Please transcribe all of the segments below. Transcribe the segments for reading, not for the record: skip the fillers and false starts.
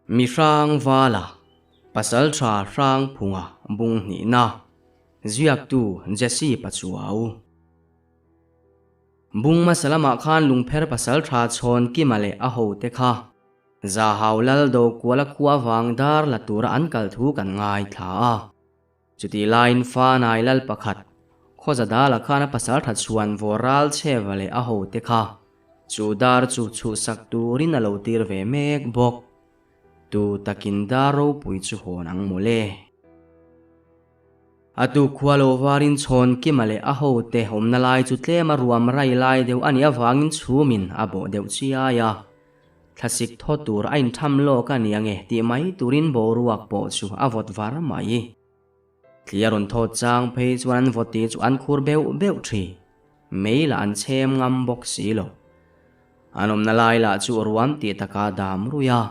Mi hrang vala, Pasaltha Hrangphunga bung hnihna, ziaktu Jesse Pachuau. Bung hmasa lamah khan lungpher pasaltha chhawn Kima leh a hote kha Zahau lal do kuala khua vang dar la tura an kal thu kan ngaithla a. Chutih laiin Fanai lal pakhat, Khawza dala khan a pasaltha chhuan vawr ral chheva leh a hote kha chu dar chu chhuhsak turin a lo tir ve mek bawk. Tu takin dar ropui chu hawn ang mawle. A tu khua lo varin chhawn Kima leh a hote awmna lai chu tlema ruam rai lai deuh a nih avangin chhumin a bawh deuh chiai a. Thlasik thaw tur a intham lawk a nia nge tih mai turin boruak pawh chu a vawt var mai. Thli a rawn thawt chang phei chuan an vawti chu an khur beuh beuh thi. Mei lah an chhem ngam bawk si lo. An awmna lai lah chu ruam tih taka dam rui a,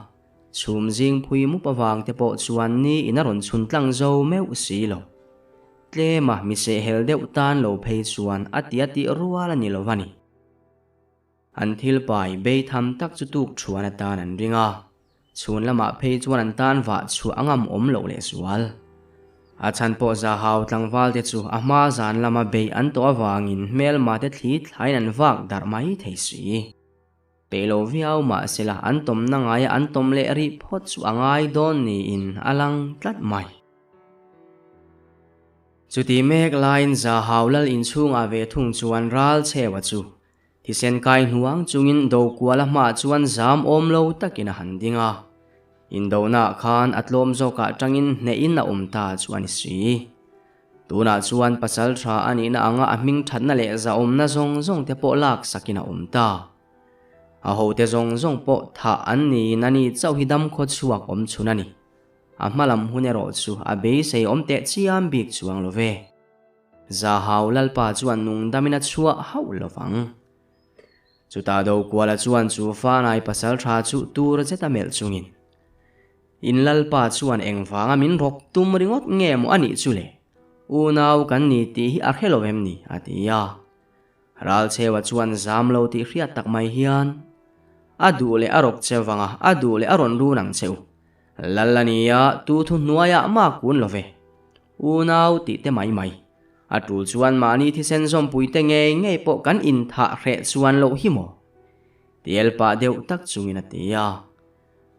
chhum zing phui mup avang te pawh chuan ni in a rawn chhun tlang zo meuh si lo. Tlema mi sehhel deuh tan lo phei chuan a tia tih rual a ni lo va ni. An thil pai bei tham tak chu tuk thuan atan an ring a, chhun lamah phei chuan an tan vah chhuah a ngam awm loh leh sual. A chhan pawh Zahau tlangval te chu a hma zan lama bei an tawh avangin hmelma te thli thlain an vak darh mai thei si. Peih lo viau mahsela an tawmna ngaia an tawm leh rih phawt chu a ngai dawn niin a lang tlat mai. Chuti mek laiin Zahau lal inchhungah ve thung chuan ral chheua chu Thisen kai hnuang chungin Dokuala hmaah chuan zam awm lo takin a han ding a. Indonaah khan a tlawm zawkah tangin hnehin a awm ta chu a ni si. Tunah chuan pasal tha a nihna anga a hming thatna leh zahawmna zawng zawng te pawh lak sakin a awm ta. A hote zawng zawng pawh thah an niin a ni chauh hi dam khaw chhuak awm chhun a ni. A hma lam hun erawh chu a beisei awm teh chiam bik chuang lo ve. Zahau Lalpa chuan nungdamin a chhuah hauh lo vang. Chutah Dokuala chuan chu Fanai pasal tha chu tur zet a melh chungin, In Lalpa chuan engvanga min rawk tum ringawt nge maw a nih chu le? Unau kan ni tih hi a hre lo em ni? a ti a. Ralchheua chuan zam lo tih hriat tak mai hian, A duh leh a rawk che vanga a duh leh a rawn run ang che u. Lal a nia, tu thu hnuaiah mah kun lo ve. Unau tih te mai mai. A tul chuan mahni thisen zawmpui te ngei ngei pawh kan inthah hreh chuan loh hi maw? Tiel pah deuh tak chungin a ti a.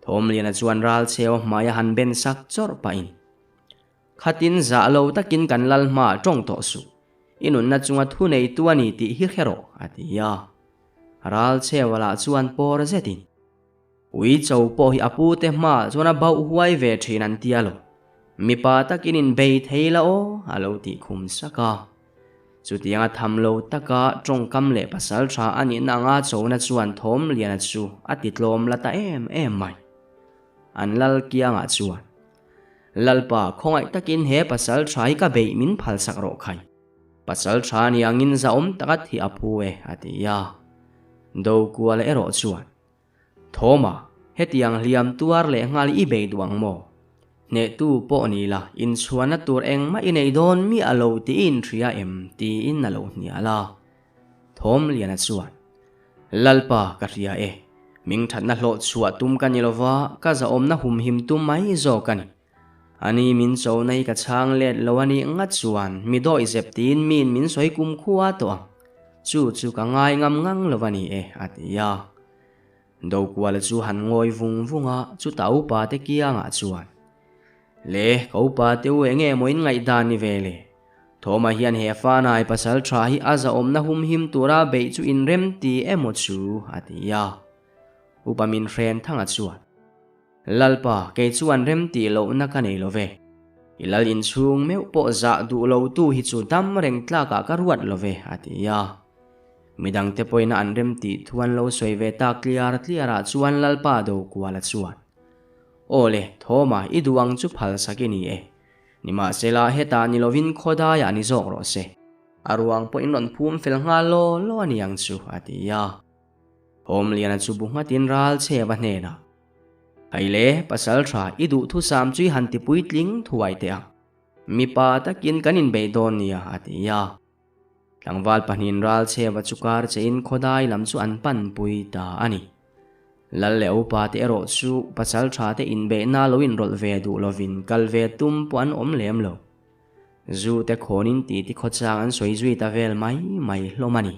Thawmliana chuan Ralcheu hmai a han ben sak chawrh pahin, Khatin zah lo takin kan lal hma tawng tawh suh. I nunna chunga thu neitu a ni tih hi hre rawh, a ti a. Ralcheu lah chuan pawr zetin, Ui cho pawh hi a pu te hma chuan a bauh huai ve thin an tia lo. Mipa takin in bei thei la aw a lo tih khum sak a. Chutianga tham lo taka tawngkam leh pasal tha a nihna anga chona chuan thawm liana chu a ti tlawm la ta em em mai. An lal kiangah chuan, Lalpa, khawngaih takin he pasal tha hi ka beih min phalsak rawh khai. Pasal tha niangin zahawm taka thih a phu e a ti a. Dokuala erawh chuan, Thawma, hetiang hliam tuar leh nghal i bei duh ang maw? Hnehtu pawh ni la, inchhuanna tur engmah i nei dawn miah lo tih i inhria em? tiin a lo hnial a. Thawmliana chuan, Lalpa, ka hria e. Hmingthatna hlawh chhuah tum ka ni lova, ka zahawmna humhim tum mai zawk a ni. Ani min chona hi ka chhang let lo a nih ngat chuan mi dawih zep tiin miin min sawi kum khua tawh ang. Chu chu ka ngai ngam ngang lo a ni e, a ti a. Dokuala chu han ngawi vung vung a, chutah upa te kiangah chuan, Le, ka upa te u enge maw in ngaihdan ni ve le? Thawma hian he fanai pasal tha hi a zahawmna humhim tura beih chu inrem ti emaw chu, a ti a. Upa min hren thanga chuan, Lalpa, kei chuan rem tih lohna ka nei lo ve. I lal inchhung meuh pawh zah duh lo tu hi chu dam reng tlakah ka ruat lo ve, a ti a. Midangte pawhin an rem tih thu an lo sawi ve tak tliar tliarah chuan Lalpa Dokuala chuan, Aw le, Thawma, i duh ang chu phal sak i ni e. Nimahsela, hetah ni lovin khawdaiah ni zawk rawh se. A ruang pawhin rawn phum fel nghal law law a ni ang chu, a ti a. Thawmliana chu bu nghatin ral chhe va hnenah, Hei le, pasal tha, i duhthusam chu i han ti puitling thuai teh ang. Mipa takin kan inbeih dawn nia, a ti a. Tlangval pahnihin ral chhe va chu kar chein khawdai lam chu an panpui ta a ni. Lal leh upa te erawh chu pasaltha te inbeihna lo inrawlh ve duh lovin kal ve tum pawh an awm lem lo. Zu te khawnin titi khawchang an sawi zui ta vel mai mai hlawm a ni.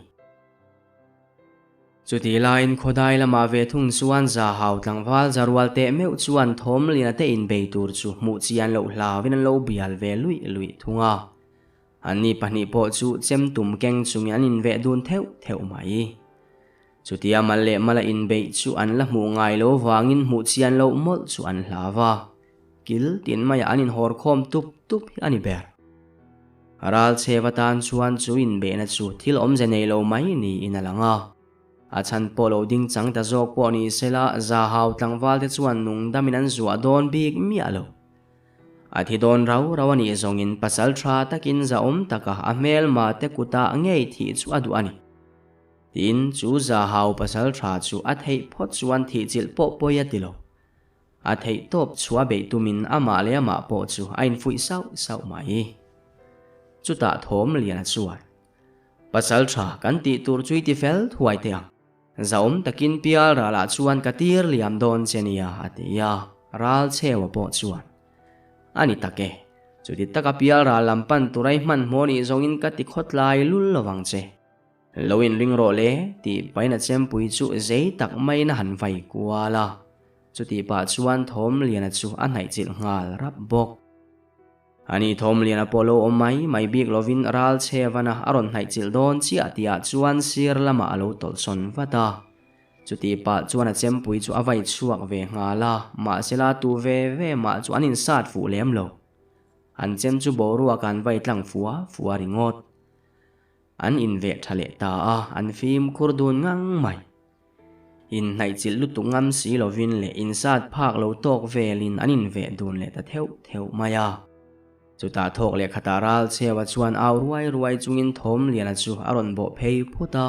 Chutih laiin khawdai lamah ve thung chuan Zahau tlangval Zarual teh meuh chuan Thawmliana te inbei tur chu hmuh chian loh hlauvin an lo bial ve luih luih thung a. Anni pahnih pawh chu chem tum keng chungin an inveh dun theuh theuh mai. Chutia mal leh mala inbeih chu an la hmuh ngai lo vangin hmuh chian loh mawlh chu an hlau a. Kil tin maiah an inhawr khawm tup tup hi a ni ber. Ral chhev atan chuan chu inbehna chu thil awmze nei lo mai niin a lang a. A chhan pawh lo ding chang ta zawk pawh ni sela Zahau tlangval te chuan nungdamin an zuah dawn bik miah lo. A thi dawn rau rau a nih zawngin pasal tha takin zahawm taka a hmelma te kutah ngei thih chu a duh a ni. Tin, chu Zahau pasal tha chu a theih phawt chuan thihchilh pawh pawi a ti lo. A theih tawp chhuah beih tumin amah leh amah pawh chu a infuih sauh sauh mai. Chutah thawm lian a chuan, Pasal tha kan tih tur chu i ti fel thuai teh ang. Zahawm takin pial ralah chuan ka tir liam dawn che nia, a ti a, ral chheua pawh chuan, A ni tak e, chuti taka pial ral lam pan tura i hmanhmawh nih zawngin ka ti khawtlai lul lovang che. Lo inring rawh le, tih pahin a chempui chu zei tak maiin a han vai kual a. Chutih pah chuan Thawmliana chu a hnaihchilh nghal rap bawk. Ani Thawmliana pawh lo awm mai mai bik lovin ral chhevana a rawn hnaihchilh dawn chiah tihah chuan sir lamah a lo tawlhsawn vat a. Chutih pah chuan a chempui chu a vai chhuak ve nghal a, mahsela tu ve ve mah chu an insat fuh lem lo. An chem chu boruak an vai tlang fua fua ringawt. An inveh tha leh ta a, an fimkhur dun ngang mai. Inhnaihchilh lutuk ngam si lovin leh insat phak lo tawk velin an inveh dun leh ta theuh theuh mai a. Chutah thawk leh khatah ral chheua chuan au ruai ruai chungin Thawmliana chu a rawn bawh phei phut a.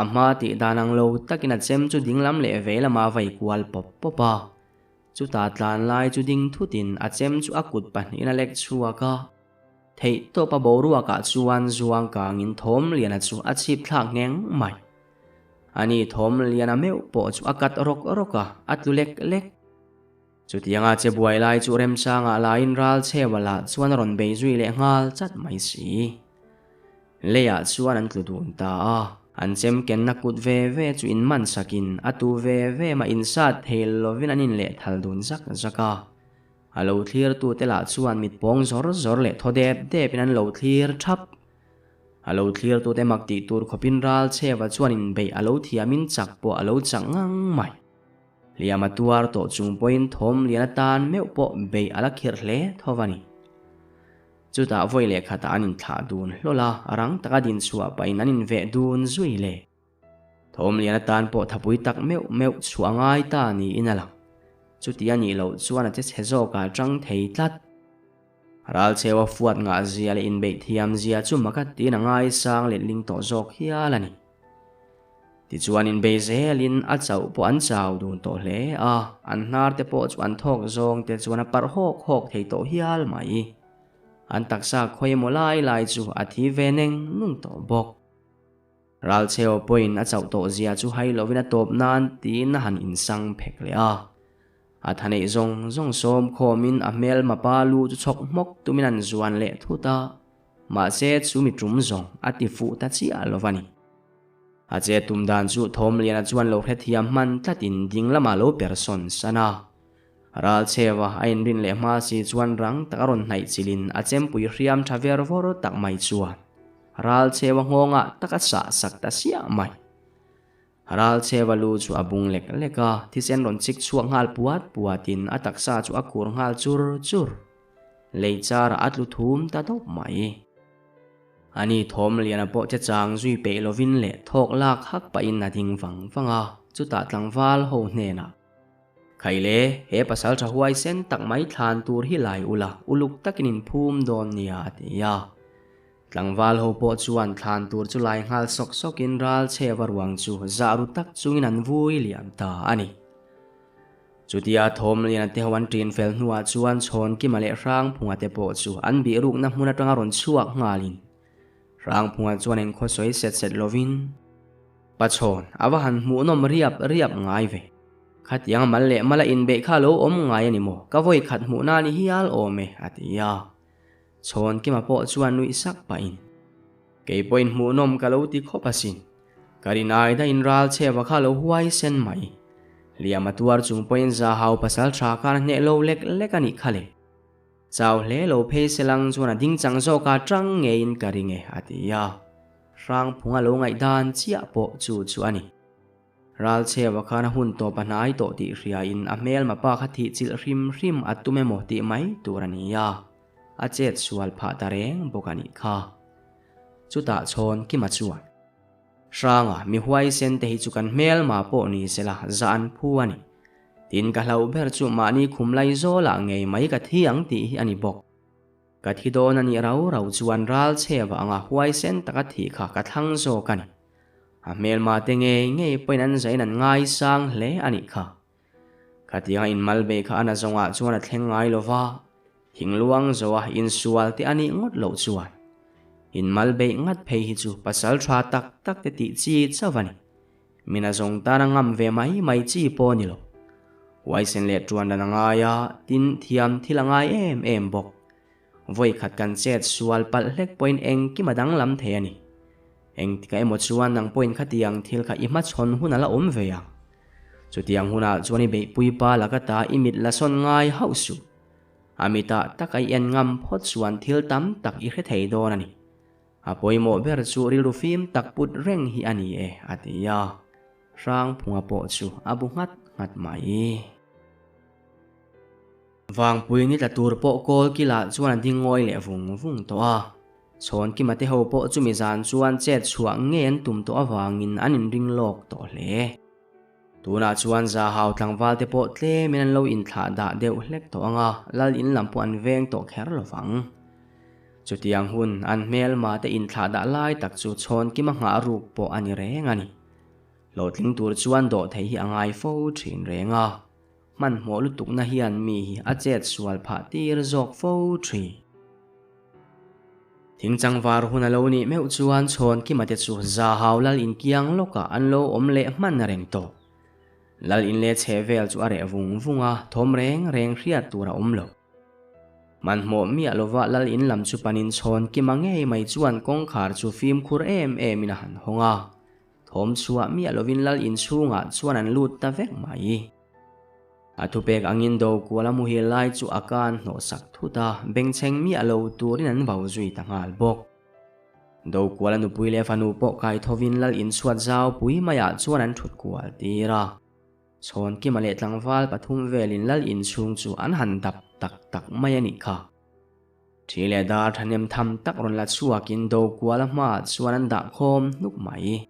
A hma tih dan ang lo takin a chem chu dinglam leh vei lama vai kual pawp pawp a. Chutah tlan lai chu ding thutin a chem chu a kut pahnihin a lek chhuak a. Theih tawpa boruakah chuan zuang kangin Thawmliana chu a chhip thlak ngheng mai. Ani Thawmliana meuh pawh chu a kat rawk rawk a, a tlu lek lek. Chutianga che buai lai chu remchangah laiin ral chheua lah chuan a rawn bei zui leh nghal chat mai si. Leiah chuan an tlu dun ta a, an chem kenna kut ve ve chu inman sakin a tu ve ve mah insat thei lovin an inlehthal dun zak zak a. A lo thlirtute lah chuan mit pawng zawr zawr leh thaw dep depin an lo thlir thap. A lo thlirtute mak tih tur khawpin ral chheva chuan inbeih a lo thiamin chak pawh a lo chak ngang mai. Hliam a tuar tawh chung pawhin thawm lian atan meuh pawh beih a la khirh hle tho a ni. Chutah vawi leh khatah an inthlah dun hlawl a, rang taka din chhuah pahin an inveh dun zui le. Thawmlian atan pawh thapui tak meuh meuh chhuah ngai ta niin a lang. Chuti a nih loh chuan a che chhe zawkah tang thei tlat. Ralchheua fuat ngah zia leh inbeih thiam zia chu maka tiin a ngaisang letling tawh zawk hial a ni. Tichuan inbei zelin a chauh pawh an chau dun tawh hle a, an hnar te pawh chu an thawk zawng te chuan a parh hawk hawk thei tawh hial mai. An taksa khawi emaw lai lai chu a thi ve neng nung tawh bawk. Ralchheo pawhin a chauh tawh zia chu hai lovin a tawp nan tiin a han insang phek leh a. A thaneih zawng zawng sawm khawmin a hmelma pa lu chu chhawk hmawk tumin an zuan leh thut a, mahse chu mi tum zawng a ti fuh ta chiah lo va ni. A che tum dan chu Thawmliana chuan lo hrethiam hman tlatin ding lamah lo per sawn san a. Ralchheva a inrin leh hma si chuan rang tak a rawn hnaih chilhin a chempui hriam tha ver vawr tak mai chuan Ralchheva nghawngah tak a sah sak ta siah mai. Ralchheva lu chu a bung lek lek a, thisen rawn chik chhuak nghal puat puatin a taksa chu a khur nghal chur chur. Lei charah a tlu thum ta dawp mai. Ani Thawmliana pawh che chang zui peih lovin leh thawk lak hak pahin a ding vang vang a, chutah tlangval ho hnenah, Khaile, he pasal tha huaisen tak mai thlan tur hi lai ula, uluk takin in phum dawn nia, a ti a. Tlangval ho pawh chuan thlan tur chu lai nghal sawk sawkin ral chheva ruang chu zah ru tak chungin an vui liam ta a ni. Chutia Thawmliana te ho an ṭin fel hnuah chuan Chhawnkima leh Hrangphunga te pawh chu an bihrukna hmun aṭanga rawn chhuak nghalin Hrangphunga chuan engkhaw sawi set set lovin, Pachhawn, a va han hmuhnawm riap riap ngai ve. Khatiang mal leh mala inbeih kha lo awm ngai a ni maw? Ka vawi khat hmuh na ni hial awm e, a ti a. Chhawnkima pawh chuan nuih sak pahin, Kei pawhin hmuhnawm ka lo ti khawp asin. Ka rin ai dahin ral chheva kha lo huai sen mai. Hliam a tuar chung pawhin Zahau pasal tha khan a hneh lo lek lek a nih kha le. Chau hle lo phei selang chuan a ding chang zawk a tang ngeiin ka ring e, a ti a. Hrangphunga lo ngaihdan chiah pawh chu chu a ni. Ralchheva khan a hun tawp a hnai tawh tih hriain a hmelma pa kha thih chilh hrim hrim a tum emaw tih mai tur a ni a, a chet sual phah ta reng bawk a nih kha. Chutah chhawn Kima chuan, Hranga, mi huaisen te hi chu kan hmelma pawh ni sela zah an phu a ni. Tin ka hlauh ber chu mahni khum lai zawlah ngei mai ka thi ang tih hi a ni bawk. Ka thi dawn a nih rau rau chuan Ralchheva anga huaisen taka thih kha ka thlang zawk a ni. A hmelma te ngei ngei pawhin an zain an ngaisang hle a nih kha. Khatianga inmal beih kha a na zawngah chuan a thleng ngai lo va, thingluang zoa insual te a nih ngawt loh chuan. Inmal beih ngat phei hi chu pasal tha tak tak te tih chi chauh a ni. Min a zawng tan a ngam ve mai mai chi pawh a ni lo. Huaisen leh tuan dan a ngai a, tin thiam thil a ngai em em bawk. Vawi khat kan chet sual palh hlek pawhin engkim a danglam thei a ni. Engtikah emaw chuan nang pawhin khatiang thil kha i hmachhawn hun a la awm ve ang. Chutiang hunah chuan i beihpui pa laka ta i mit la sawn ngai hauh suh. A mitah tak a i en ngam phawt chuan thil tam tak i hre thei dawn a ni. A pawimawh ber chu rilru fim tak put reng hi a ni e, a ti a. Hrangphunga pawh chu a bu nghat nghat mai. Vangpui ni tla tur pawh kawl kilah chuan a ding ngawi leh vung vung tawh a. Chhawnkima te ho pawh chumi zan chuan chet chhuah ngei an tum tawh avangin an inring lawk tawh hle. Tunah chuan Zahau tlangval te pawh tlemin an lo inthlah dah deuh hlek tawh ang a, lal in lam pawh an veng tawh kher lo vang. Chutiang hun an hmelma te inthlah dah lai tak chu Chhawnkima nghah ruk pawh a ni reng a ni. Hlawhtling tur chuan dawhtheih hi a ngai fo thin reng a. Hmanhmawh lutukna hian mi hi a chet sual phah tir zawk fo thin. Thingchangvar hun a lo nih meuh chuan Chhawnkima te chu Zahau lal inkiang lawkah an lo awm leh hman reng tawh. Lal in leh chhe vel chu a reh vung vung a, thawm reng reng hriat tur a awm lo. Hmanhmawh miah lova lal in lam chu panin Chhawnkima ngei mai chuan kawngkhar chu fimkhur em emin a han hawng a. Thawm chhuah miah lovin lal inchhungah chuan an lut ta vek mai. A thupek angin Dokual a muhil lai chu a kan hnawhsak thut a, bengchheng miah lo turin an vau zui ta nghal bawk. Dokual a nupui leh fanu pawh kai thovin lal inchhuat zau pui maiah chuan an thut kual tir a. Chhawnkima leh tlangval pathum velin lal inchhung chu an han dap tak tak mai a nih kha. Thi leh dar thahnem tham tak rawn la chhuakin Dokuala hmaah chuan an dah khawm hnuk mai.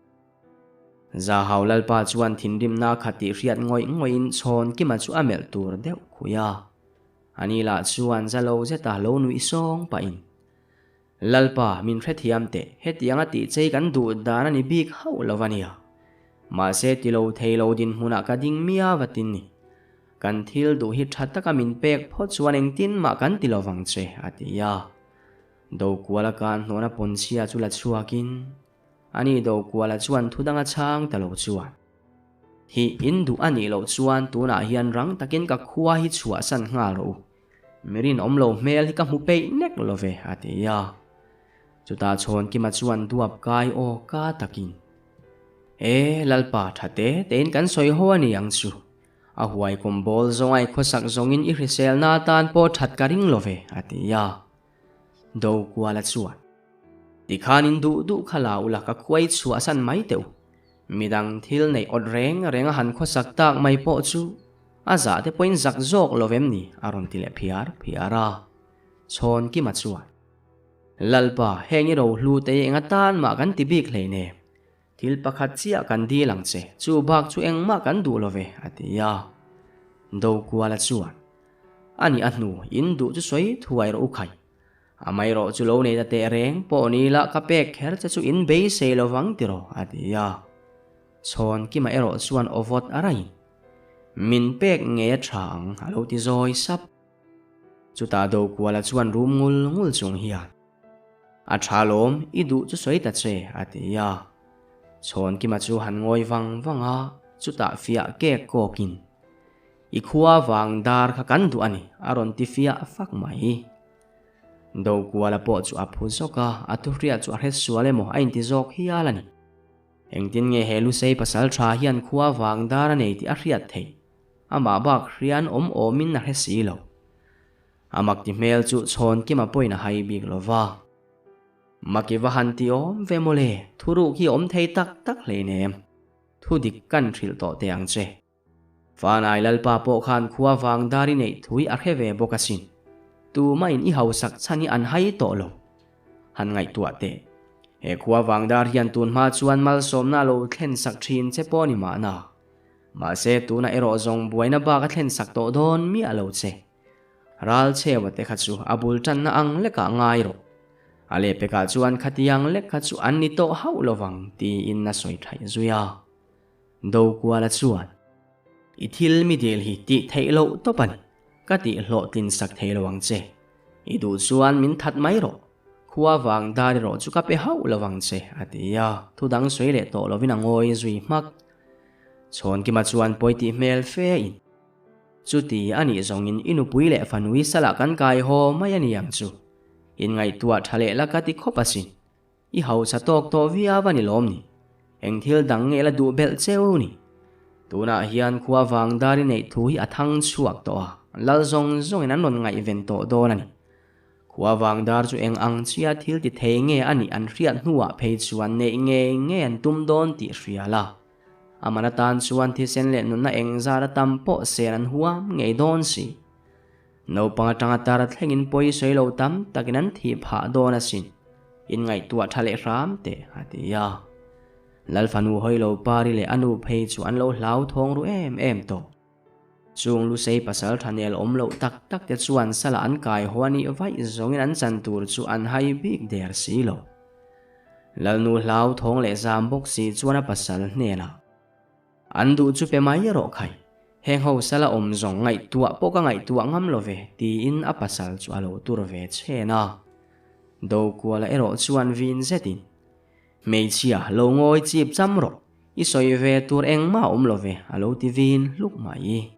Zahau Lalpa chuan thinrimna khat tih hriat ngawih ngawihin Chhawnkima chu a melh tur deuh khui a. Ani lah chuan za lo zeta lo nuih sawng pahin, Lalpa, min hrethiam teh, hetianga tih chei kan duh dan a ni bik hauh lo a nia. Mahse ti lo thei lo dinhmunah ka ding miau a tin ni. Kan thil duh hi tha taka min pek phawt chuan engtin mah kan ti lovang che, a ti a. Dokuala kan hnawhna pawnchhia chu la chhuakin, Ani Dokuala chuan thu danga chhang ta lo chuan, Hi, in duh a nih loh chuan tunah hian rang takin ka khua hi chhuahsan nghal rawh u. Mi rinawm lo hmel hi ka hmu peih nek lo ve, a ti a. Chutah Chhawnkima chuan duap kai aw ka takin, E, Lalpa, tha te tein kan sawi ho a ni ang chu. A huai kum bawl zawng ai khawsak zawngin i hriselna atan pawh that ka ring lo ve, a ti a. Dokuala chuan, Tikhanin duh duh kha la ula ka khuai chhuahsan mai teh u. Midang thil neih awt reng reng a han khawsak tak mai pawh chu a zah te pawhin zak zawk lo vem ni, a rawn ti leh phiar phiar a. Chhawnkima chuan, Lalpa, heng i rohlu te hi eng atan mah kan ti bik hleinem. Thil pakhat chiah kan dil ang che, chu bak chu engmah kan duh lo ve, a ti a. Dokuala chuan, A nih a hnu, in duh chu sawi thuai rawh u khai. A mai rawh chu lo nei ta teh reng pawh ni la ka pek kher che chu in beisei lo vang tiraw, a ti a. Chhawnkima erawh chuan aw vawt a raih. Min pek ngei a tha ang, a lo ti zawi sap. Chutah Dokuala chuan rum ngul ngul chung hian, A tha lawm, i duh chu sawi ta che, a ti a. Chhawnkima chu han ngawi vang vang a, chutah fiah kek kawkin. I khua vang dar kha kan duh a ni, a rawn ti fiah fak mai. Dokuala pawh chu a phu zawk a, a thuhriat chu a hre sual emaw a inti zawk hial a ni. Engtin nge he Lusei pasal tha hian khua vang dar a nei tih a hriat theih? Amah bak hrian awm awmin a hre si lo. A mak ti hmel chu chhawn kima pawhin a hai bik lo va. Maki va han ti awm ve mawle, thuruk hi awm thei tak tak hleinem. Thu dik kan hrilh tawh teh ang che. Fanai Lalpa pawh khan khua vang dar i neih thui a hre ve bawk asin. Tumahin i hausak chhan hi an hai tawh lo. Han ngaihtuah teh. He khua vang dar hian tun hma chuan malsawmna a lo thlen sak thin che pawh ni mahna. Mahse tuna erawh zawng buaina bak a thlen sak tawh dawn miah lo che. Ral chheua te kha chu a bul tanna ang lekah ngai rawh. A lehpekah chuan khatiang lek kha chu an ni tawh hauh lovang tiin a sawi thaih zui a. Dokuala chuan, I thil mi dil hi tih theih loh tawp a ni, ka tih hlawhtlin sak thei lo ang che. I duh chuan min that mai rawh, khua vang dar erawh chu ka pe hauh lo ang che, a ti a, thu dang sawi leh tawh lovin a ngawi zui hmak. Chhawnkima chuan pawi tih hmel fe in, Chuti a nih zawngin i nupui leh fanui salah kan kai haw mai a ni ang chu, inngaihtuah tha leh la ka ti khawp asin. I hausa tawk tawh viau a ni lawm ni? Eng thil dang nge la duh belh cheu ni? Tunah hian khua vang dar i neih thu hi a thang chhuak tawh a, lal zawng zawngin an rawn ngaihven tawh dawn a ni. Khua vang dar chu eng ang chia thil ti thei nge a nih an hriat hnuah phei chuan neih nge nge an tum dawn tih hria la. A man atan chuan thisen leh nunna eng zat a tam pawh sen an huam ngei dawn si. Naupang atanga tar thlengin pawi sawi lo tam takin an thih phah dawn asin. Inngaihtuah tha leh hram teh, a ti a. Lal fanu hawi lo pari leh a nu phei chu an lo hlauthawng ru em em tawh. Chung Lusei pasal tha nel awm loh tak tak te chuan sala an kai haw a nih vaih zawngin an chan tur chu an hai bik der si lo. Lalnu hlauthawng leh zam bawk si chuan a pasal hnenah, An duh chu pe mai rawh khai. Heng ho sala awm zawng ngaihtuah pawh ka ngaihtuah ngam lo ve, tiin a pasal chu a lo tur ve chhen a. Dokuala erawh chuan vin zetin, Hmeichhia, lo ngawi chip cham rawh, i sawi ve tur engmah a awm lo ve, a lo ti vin hluk mai.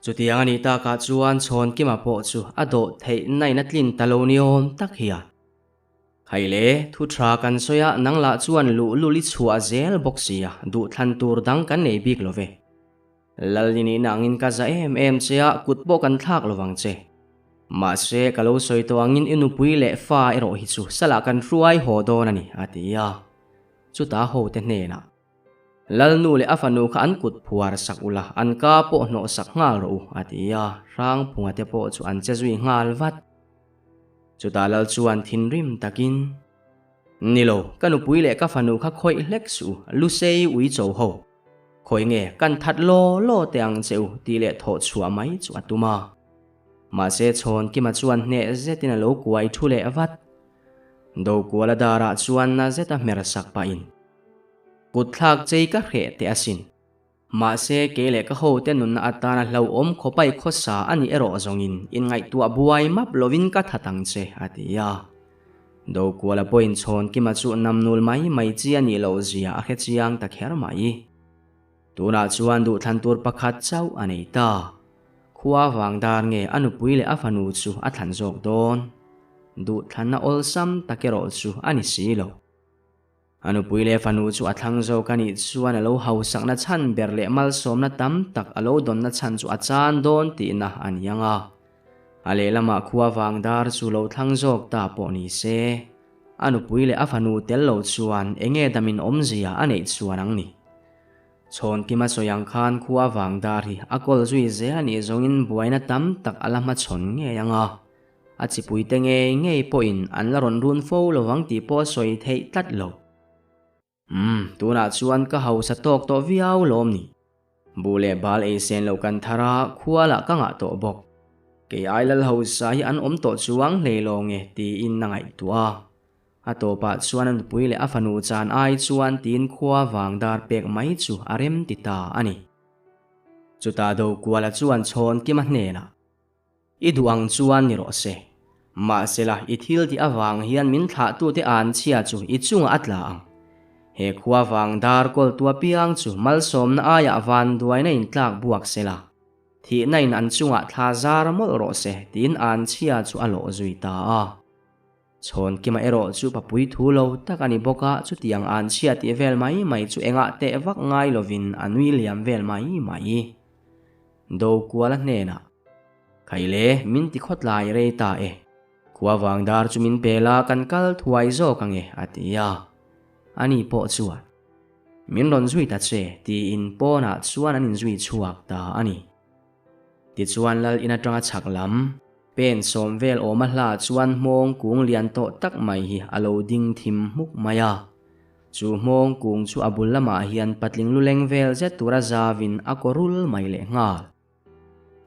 Chutiang a nih takah chuan Chhawnkima pawh chu a dawh theih nain a tlin ta lo ni awm tak hian. Hei le, thu tha kan sawi a, nang lah chuan luhlul i chhuah zel bawk sia, duhthlan tur dang kan nei bik lo ve. Lalni nihna angin ka za em em che a, kut pawh kan thlak lo vang che. Mahse, ka lo sawi tawh angin i nupui leh fa erawh hi chu salah kan hruai haw dawn a ni, a ti a. Chutah hote hnenah, Lalnu leh a fanu kha an kut phuar sak ula, an ka pawh hnawh sak nghal rawh u, a ti a. Hrangphunga te pawh chu an che zui nghal vat. Chutah lal chuan thinrim takin, Ni lo, ka nupui leh ka fanu kha khawih hlek suh u, Lusei ui cho ho. Khawi nge, kan that law law teh ang che u, tih leh thawh chhuah mai chu a tum a. Mahse Chhawnkima chuan hneh zetin a lo kuai thu leh vat. Dokuala darah chuan na zeta hmer sak pahin, Kutthlak chei ka hreh teh asin. Mahse, kei leh ka hote nunna atana hlauhawm khawpai khawsa a nih erawh zawngin inngaihtuah buai map lovin ka that ang che, a ti a. Dokuala pawhin Chhawnkima chu namnul mai mai chi a nih loh zia a hre chiang ta kher mai. Tunah chuan duhthlan tur pakhat chauh a nei ta. Khua vang dar nge a nupui leh a fanu chu a thlan zawk dawn? Duhthlanna awlsam tak erawh chu a ni si lo. A nupui leh fanu chu a thlang zawk a nih chuan a lo hausakna chhan ber leh malsawmna tam tak a lo dawnna chhan chu a chan dawn tihna a ni ang a. A lehlamah khua vang dar chu lo thlang zawk ta pawh ni se, a nupui leh a fanu tel lo chuan enge damin awmzia a neih chuan ang ni. Chhawnkima sawi ang khan khua vang dar hi a kawl zui zel a nih zawngin buaina tam tak a la hmachhawn ngei ang a. A chipuite ngei ngei pawhin an la rawn run fo lo ang tih pawh a sawi theih tlat lo. Umm, tunah chuan ka hausa tawk tawh viau lawm ni. Buh leh bal ei sen loh kan thar a, khua lah ka ngah tawh bawk. Kei ai lal hausa hi an awm tawh chuang hlei lo nge tiin a ngaihtuah a. A tawpah chuan a nupui leh a fanu chan ai chuan tiin khua vang dar pek mai chu a rem ti ta a ni. Chutah Dokuala chuan Chhawnkima hnenah. I duh ang chuan ni rawh se. Mahsela, i thil tih avang hian min thlahtute an chhia chu i chungah a tla ang. He khua vang dar kawltu apiang chu malsawmna aiah vanduaina in tlak buak sela, thihna in an chungah thla zar mawlh rawh se tiin anchhia chu a lawh zui ta a. Chhawnkima erawh chu papui thu lo tak a ni bawk a, chutiang anchhia tih vel mai mai chu engah teh vak ngai lovin a nui liam vel mai mai. Dokuala hnenah, Khaile, min ti khawtlai rei ta e. Khua vang dar chu min pel a, kan kal thuai zawk ang e, a ti a. Ani pawh chuan, Min rawn zui ta che, tiin pawnah chuan an inzui chhuak ta a ni. Tichuan lal in atanga chhak lam, pen sawm vel awma hla chuan hmawng kung lian tawh tak mai hi a lo ding thim hmuk mai a. Chu hmawng kung chu a bul lamah hian patling luleng vel zet tura zavin a kaw rul mai leh nghal.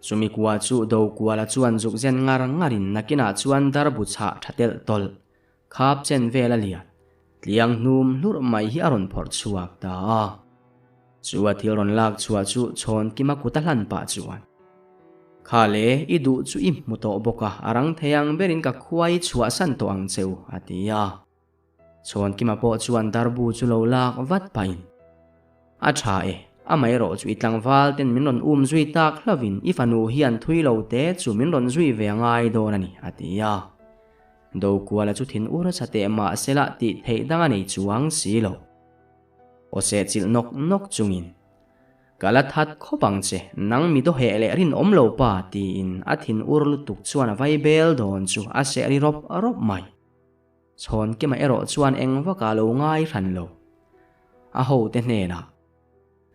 Chumi kua chu Dokuala chuan zuk zen ngar ngarin nakinah chuan darbu chhah tha telh tawlh, khap chen vel a lian, tliang hnum hlurh mai hi a rawn phawrh chhuak ta a. Chu a thil rawn lak chhuah chu Chhawnkima kut a hlan pah chuan, Kha le, i duh chu i hmu tawh bawk a, a rang thei ang berin ka khua i chhuahsan tawh ang che u, a ti a. Chhawnkima pawh chuan darbu chu lo lak vat pahin, A tha e, amaherawh chu i tlangval ten min rawn um zui tak hlovin i fanu hian thui lo te chu min rawn zui ve a ngai dawn a ni, a ti a. Dokuala chu thin ur sa teh mah sela tih theih dang a nei chuang si lo. Aw sehchilh nawk nawk chungin, Ka la that khawp ang che, nang mi dawheh leh rinawm lo pa, tiin a thin ur lutuk chuan a vai bel dawn chu a seh ri rawp rawp mai. Chhawnkima erawh chuan eng vaka lo ngai hran lo. A hote hnenah,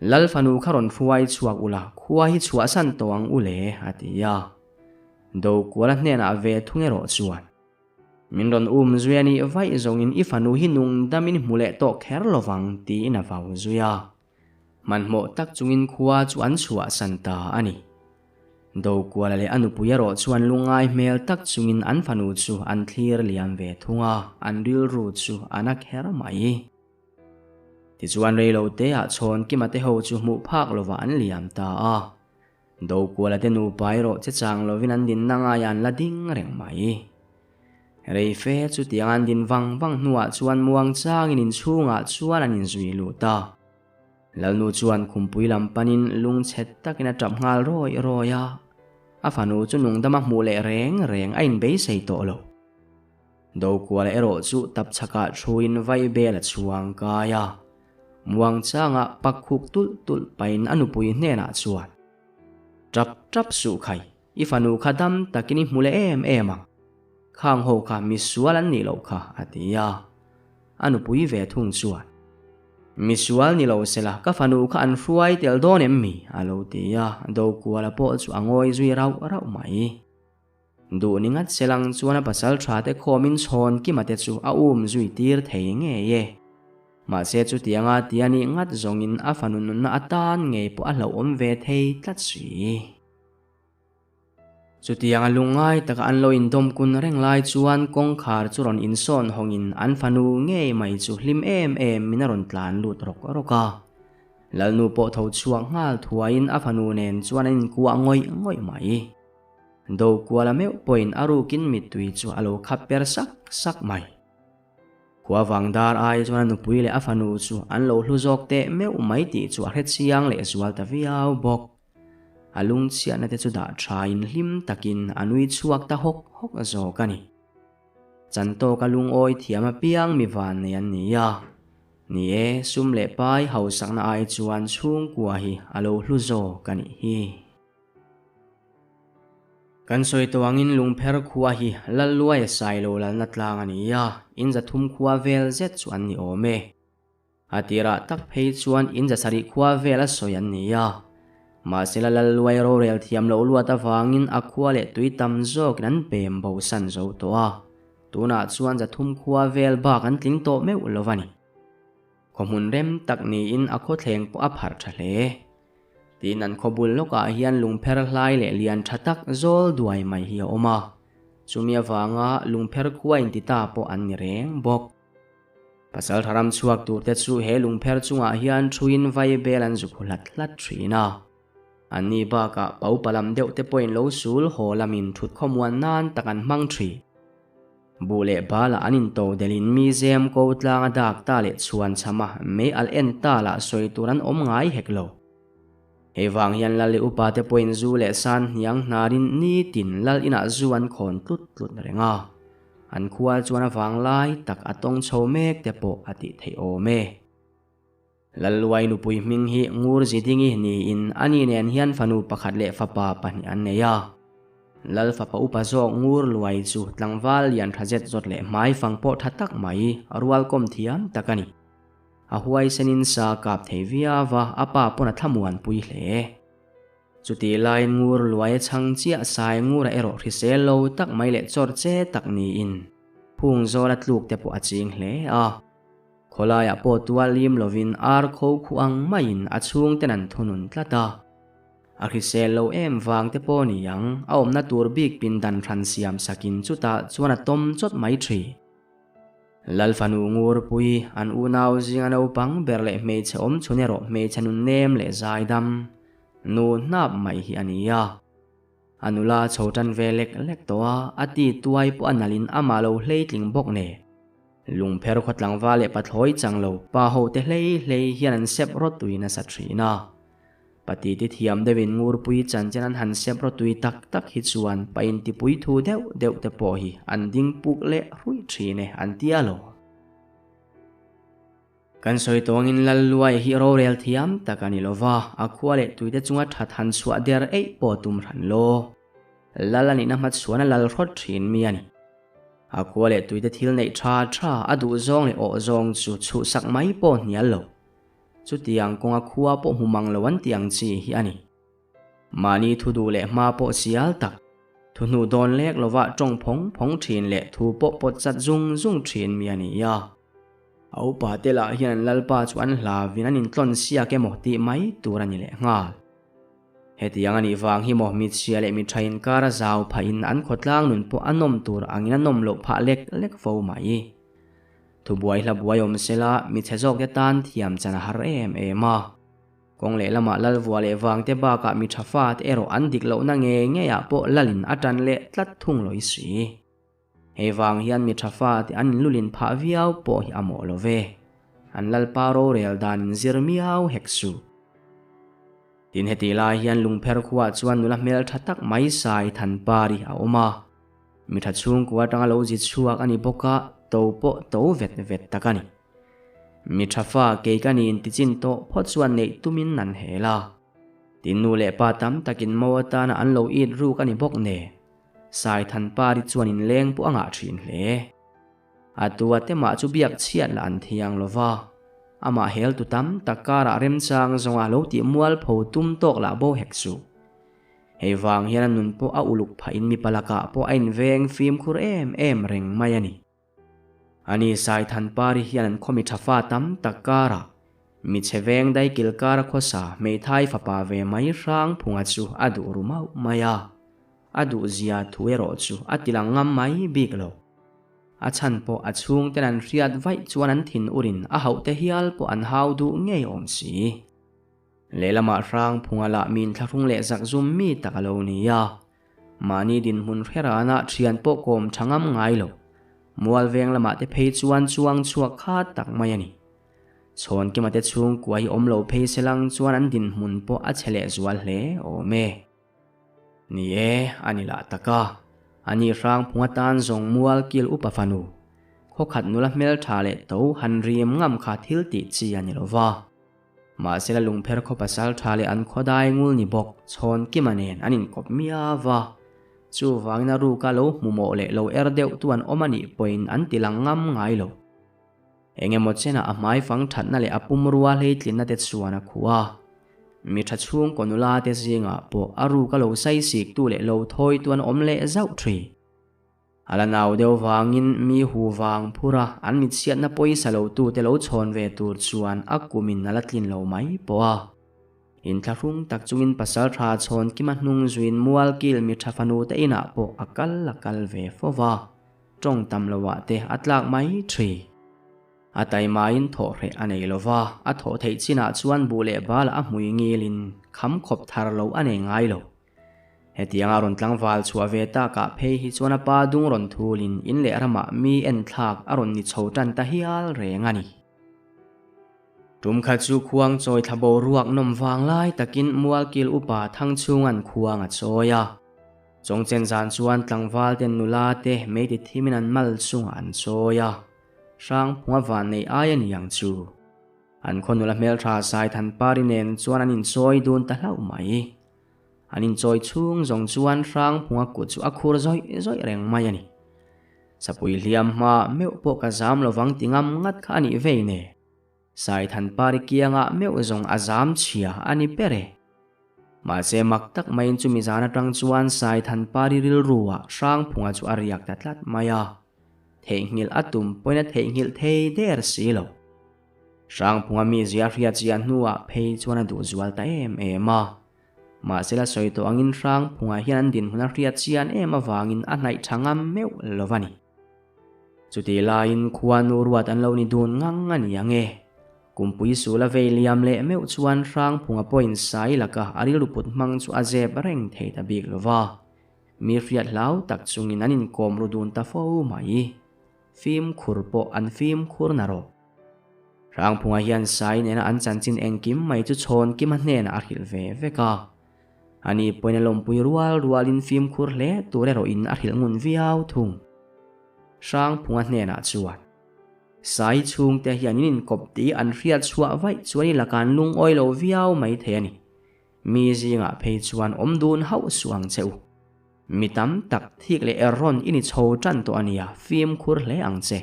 Lal fanu kha rawn hruai chhuak ula, khua hi chhuahsan tawh ang u le, a ti a. Dokuala hnenah ve thung erawh chuan, Min rawn um zui a nih vaih zawngin i fanu hi nung damin hmu leh tawh kher lovang, tiin a vau zui a. Hmanhmawh tak chungin khua chu an chhuahsan ta a ni. Dokuala leh a nupui erawh chuan lungngai hmel tak chungin an fanu chu an thlir liam ve thung a, an rilru chu a na kher mai. Tichuan reiloteah Chhawnkima te ho chu hmuh phak lovah an liam ta a. Dokuala te nupa erawh che chang lovin an dinna ngaiah an la ding reng mai. Reife chutiang an din vang vang hnuah chuan muangchangin inchhungah chuan an inzui lut a. Lalnu chuan khumpui lam panin lungchhe takin a tap nghal rawi rawi a, a fanu chu nungdama hmuh leh reng reng a inbeisei tawh lo. Dokuala erawh chu tap chhakah thuin vaibel a chhuang kai a, muangchanga pak khuk tulh tulh pahin a nupui hnenah chuan, Tap tap suh khai, i fanu kha dam takin i hmu leh em em ang. Khang ho kha misual an nih loh kha, a ti a. A nupui ve thung chuan, Misual ni lo sela, ka fanu kha an hruai tel dawn em mi? a lo ti a, Dokuala pawh chu a ngawi zui rauh rauh mai. Duh ni ngat selang chuan a pasal tha te khawmin chhawn kima te chu a um zui tir thei ngei e. Mahse chutianga tia nih ngat zawngin a fanu nunna atan ngei pawh a hlauhawm ve thei tlat si. Chutianga lungngai taka an lo indawm kun reng lai chuan kawngkhar chu rawn insawn hawngin an fanu ngei mai chu hlim em em in a rawn tlan lut rawk rawk a. Lalnu pawh tho chhuak nghal thuaiin a fanu nen chuan an inkuah ngawih ngawih mai. Dokuala meuh pawhin a rukin mittui chu a lo khap per sak sak mai. Khua vang dar ai chuan a nupui leh a fanu chu an lo hlu zawk teh meuh mai tih chu a hrechiang lehzual ta viau bawk. A lungchhiatna te chu dah thain hlim takin a nui chhuak ta hawk hawk zawk a ni. Chantawka lungawi thiam apiang mi vannei an ni a. Ni e, sum leh pai hausakna ai chuan chhungkua hi a lo hlu zawk a nih hi. Kan sawi tawh angin Lungpher khua hi Lalluaia Sailo lalna tlang a ni a, in zathum khua vel zet chu an ni awm e. A tirah tak phei chuan in zasarih khua vel a sawi an ni a. Mahsela Lalluai rorel thiam loh luat avangin a khua leh tui tam zawkin an pem bosan zo tawh a. Tunah chuan zathum khua vel bak an tling tawh meuh lo a ni. Khawhmun rem tak niin a khawthleng pawh a pharh tha hle. Tin an khaw bul lawkah hian lungpher hlai leh lian tha tak zawl duai mai hi a awm a. Chumi avanga lungpher khua inti ta pawh an ni reng bawk. Pasal tha ram chhuak tur te chu he lungpher chungah hian thuin vai bel an zu phu hlat hlat thin a. Anni bakah paupa lam deuh te pawhin lo sul haw lamin thut khawmuan nan tak an hmang thin. Buh leh balah an into delhin mi zem ko tlang a dak ta leh chhuan cham a, mei alh en ta lah sawi tur an awm ngai hek lo. Hei vang hian lal leh upa te pawhin zu leh san hniang hnarin nitin lal inah zu an khawn tlut tlut reng a. An khua chuan a vang lai tak a tawng chho mek te pawh a tih theih awm e. Lalluai nupui hming hi Ngur Zidingi niin ani nen hian fanu pakhat leh fapa pahnih an nei a. Lal fapa upa zawk Ngur Luai chu tlangval lian tha zet zawt leh hmaifang pawh tha tak mai, rualkawm thiam tak a ni. A huaisenin sa kap thei viau a, a pa pawn a thlamuan pui hle. Chutih laiin Ngur Luai a chhang chiah Sai Ngura erawh hrisel lo tak mai leh chawr che tak niin phung zawla tluk te pawh a ching hle a. Khawlaiah pawh tual lim lovin ar kho khu ang maiin a chhungten an thunun tlat a. A hrisel lo em vang te pawh ni ang, a awmna tur bik pindan hran siam sakin chutah chuan a tawm chawt mai thin. Lal fanu Ngurpui, an unau zinga naupang ber leh hmeichhe awm chhun erawh hmeichhe nun nem leh zaidam, nu hnap mai hi a ni a. A nula chho tan ve lek lek tawh a, a ti tuai pawh a nalhin amah lo hleitling bawk nen. Lungpher khaw tlangval leh pathlawi chang lo pa ho te hlei hlei hian an sep rawtui nasa thin a. Pati ti thiam deuhin Ngurpui chanchin an han sep rawtui tak tak hi chuan pa intipui thu deuh deuh te pawh hi an ding puk leh hruih thin e an ti a lo. Kan sawi tawngin Lalluai hi rorel thiam tak a ni lo va, a khua leh tuite chunga that han chhuah der eih pawh tum hran lo. Lal a nihna hmachhuan a lal hrawt thin mi a ni. A khua leh tuite thil neih tha tha a duh zawng leh awh zawng chu chhuhsak mai pawh hnial lo. Chutiang kawnga khua pawh hmu mang lo an tih ang chi hi a ni. Mahni thu duh leh hma pawh sial tak, thu hnu dawn lek lovah tawng phawng phawng thin leh thu pawh pawt chat zung zung thin mi a ni a. A upa te lah hian an lalpa chu an hlavin an intlawn siak emaw tih mai tur a ni leh nghal. Hetiang a nih vang hi maw mitchhia leh mitha inkar a zau phahin an khawtlang nun pawh a nawm tur angin a nawm loh phah lek lek fo mai. Thubuai hla buai awm sela michhe zawkte tan thiam chan a har em em a. Kawng leh lamah Lalvua leh Vangte bakah mi tha fate erawh an dik lohna ngei ngeiah pawh Lalin a tan leh tlat thung lawih si. Hei vang hian mi tha fate an inlulin phah viau pawh hi a mawh lo ve. An Lalpa rorel dan inzir miau hek suh. Tin heti lai hian lungpher khuaah chuan nula hmel tha tak mai Sai Thanpari a awm a. Mi tha chhungkua atanga lo zi chhuak a ni bawk a, to pawh to vet vet tak a ni. Mi tha fa kei ka niin tichin tawh phawt chuan neih tumin an hel a. Tin nu leh pa tam takin mo atana an lo it ruk a ni bawk nen, Saithanpari chuan inleng pawh a ngah thin hle. A tua te mah chu biak chhiat lah an thiang lo va, amah hel tu tam tak karah remchang zawnga lo tih mualpho tum tawk lah bo hek suh. Hei vang hian a nun pawh a uluk phahin mipa lakah pawh a inveng fimkhur em em reng mai a ni. Ani Saithanpari hian an khawmi tha fa tam tak karah mi chhe veng dai kil kara khawsa hmeithai fapa ve mai hrang phunga chu a duh ru mauh mai a. A duh zia thu erawh chu a ti lang ngam mai bik lo. A chhan pawh a chhungten an hriat vaih chuan an thin urin a hauh te hial pawh an hau duh ngei awm si. Lehlamah hrang phunga lah min thlahrung leh zakzum mi tak a lo ni a. Mahni dinhmun hreranah thian pawh kawm tha ngam ngai lo. Mual veng lamah te phei chuan chuang chhuak kha tak mai a ni. Chhawnkima te chhungkua hi awm lo phei se lang chuan an dinhmun pawh a chhe leh zual hle awm e. Ni e, a ni lah tak a. Ani hrangphung atan zawng mual kil upa fanu. Khawkhat nula hmeltha leh to han rim ngam kha thil tih chi a ni lo va. Mahsela lungpher khaw pasal tha leh an khaw dai ngul ni bawk Chhawnkima nen an inkawp miau a, chuvangin a ruka lo hmu mawh leh lo er deuh tu an awm a nih pawhin an ti lang ngam ngai lo. Eng emaw chenah a hmaifang thatna leh a pumrua hleitlinna te chuan a khuh a, mi tha chhungkaw nula te zingah pawh a ruka lo saisiktu leh lo thawitu an awm leh zauh thin. A la nau deuh vangin mi hu vang phur a, an mitchhiatna pawisa lo tute lo chhawn ve tur chuan a kumin a la tlin lo mai pawh a. Inthlahrung tak chungin pasal tha chhawn kima hnung zuin mual kil mi tha fanu te inah pawh a kal a kal ve fo va, tawng tam loah te a tlak mai thin. A taimain thawh hreh a nei lo va, a thawh theih chinah chuan buh leh balah a hmui ngilin kham khawp thar lo a nei ngai lo. Hetianga rawn tlangval chhuah ve takah phei hi chuan a pa dung rawn thulin in leh ramah mi enthlak a rawn ni chho tan ta hial reng a ni. Tum khat chu khuang chawi thla boruak nawm vang lai takin Mualkil upa Thangchhunga'n khuang a chawi a. Chawngchen zan chuan tlangval ten nula te meiti thimin an mal chungah an chawi a. Hrangphunga vanneih ai a ni ang chu. An khaw nula hmeltha Saithanpari nen chuan an inchawi dun ta hlauh mai. An inchawi chhung zawng chuan Hrangphunga kut chu a khur zawih zawih reng mai a ni. Sapui hliam hma meuh pawh ka zam lovang ti ngam ngat kha a nih vei ne. Saithanpari kiangah meuh zawng a zam chhia a ni ber e. Mahse mak tak maiin chumi zan atang chuan Saithanpari rilruah Hrangphunga chu a riak ta tlat mai a. Theihnghilh a tum pawhin a theihnghilh thei der si lo. Hrangphunga mizia hriat chiah hnuah phei chuan a duh zual ta em em a. Mahse la sawi tawh angin Hrangphunga hian an dinhmun a hriat chian em avangin a hnaih tha ngam meuh lo a ni. Chutih laiin khuanu ruat an lo ni dun ngang a ni ang e. Kumpui sul a vei liam leh meuh chuan Hrangphunga pawhin sai laka a rilru put hmang chu a zep reng thei ta bik lo va. Mi hriat hlau tak chungin an inkawm ru dun ta fo mai. Fimkhur pawh an fimkhur na rawh. Hrangphunga hian Sai nena an chanchin engkim mai chu Chhawnkima hnenah a hrilh ve vek a. Ani pawhin a lawmpui rual rualin fimkhur hle tur erawhin a hrilh ngun viau thung. Hrangphunga hnenah chuan, Sai chhungte hian in inkawp tih an hriat chhuah vaih chuan i lakah an lungawi lo viau mai thei a ni. Mi zingah phei chuan awm dun hauh suh ang che u. Mi tam tak thik leh er rawn i ni chho tan tawh a nia, fimkhur hle ang che.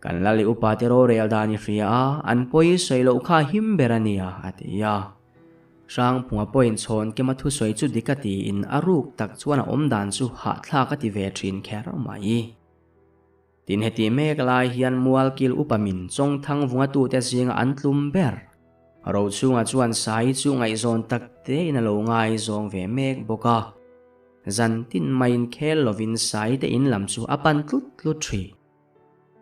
Kan lal i upa te rorel dan i hria a, an pawi sawi loh kha him ber a nia, a ti a. Hrangphunga pawhin chhawn kema thusawi chu dik a tiin a ruk tak chuan a awm dan chu hahthlak a ti ve thin kher mai. Tin heti mek lai hian Mualkil upa min Chawngthang vungatute zinga an tlum ber. Rochhunga chuan Sai chu ngaihzawn tak tein a lo ngaizawng ve mek bawk a. Zan tin maiin khel lovin Sai te in lam chu a pan tlut tlut thin.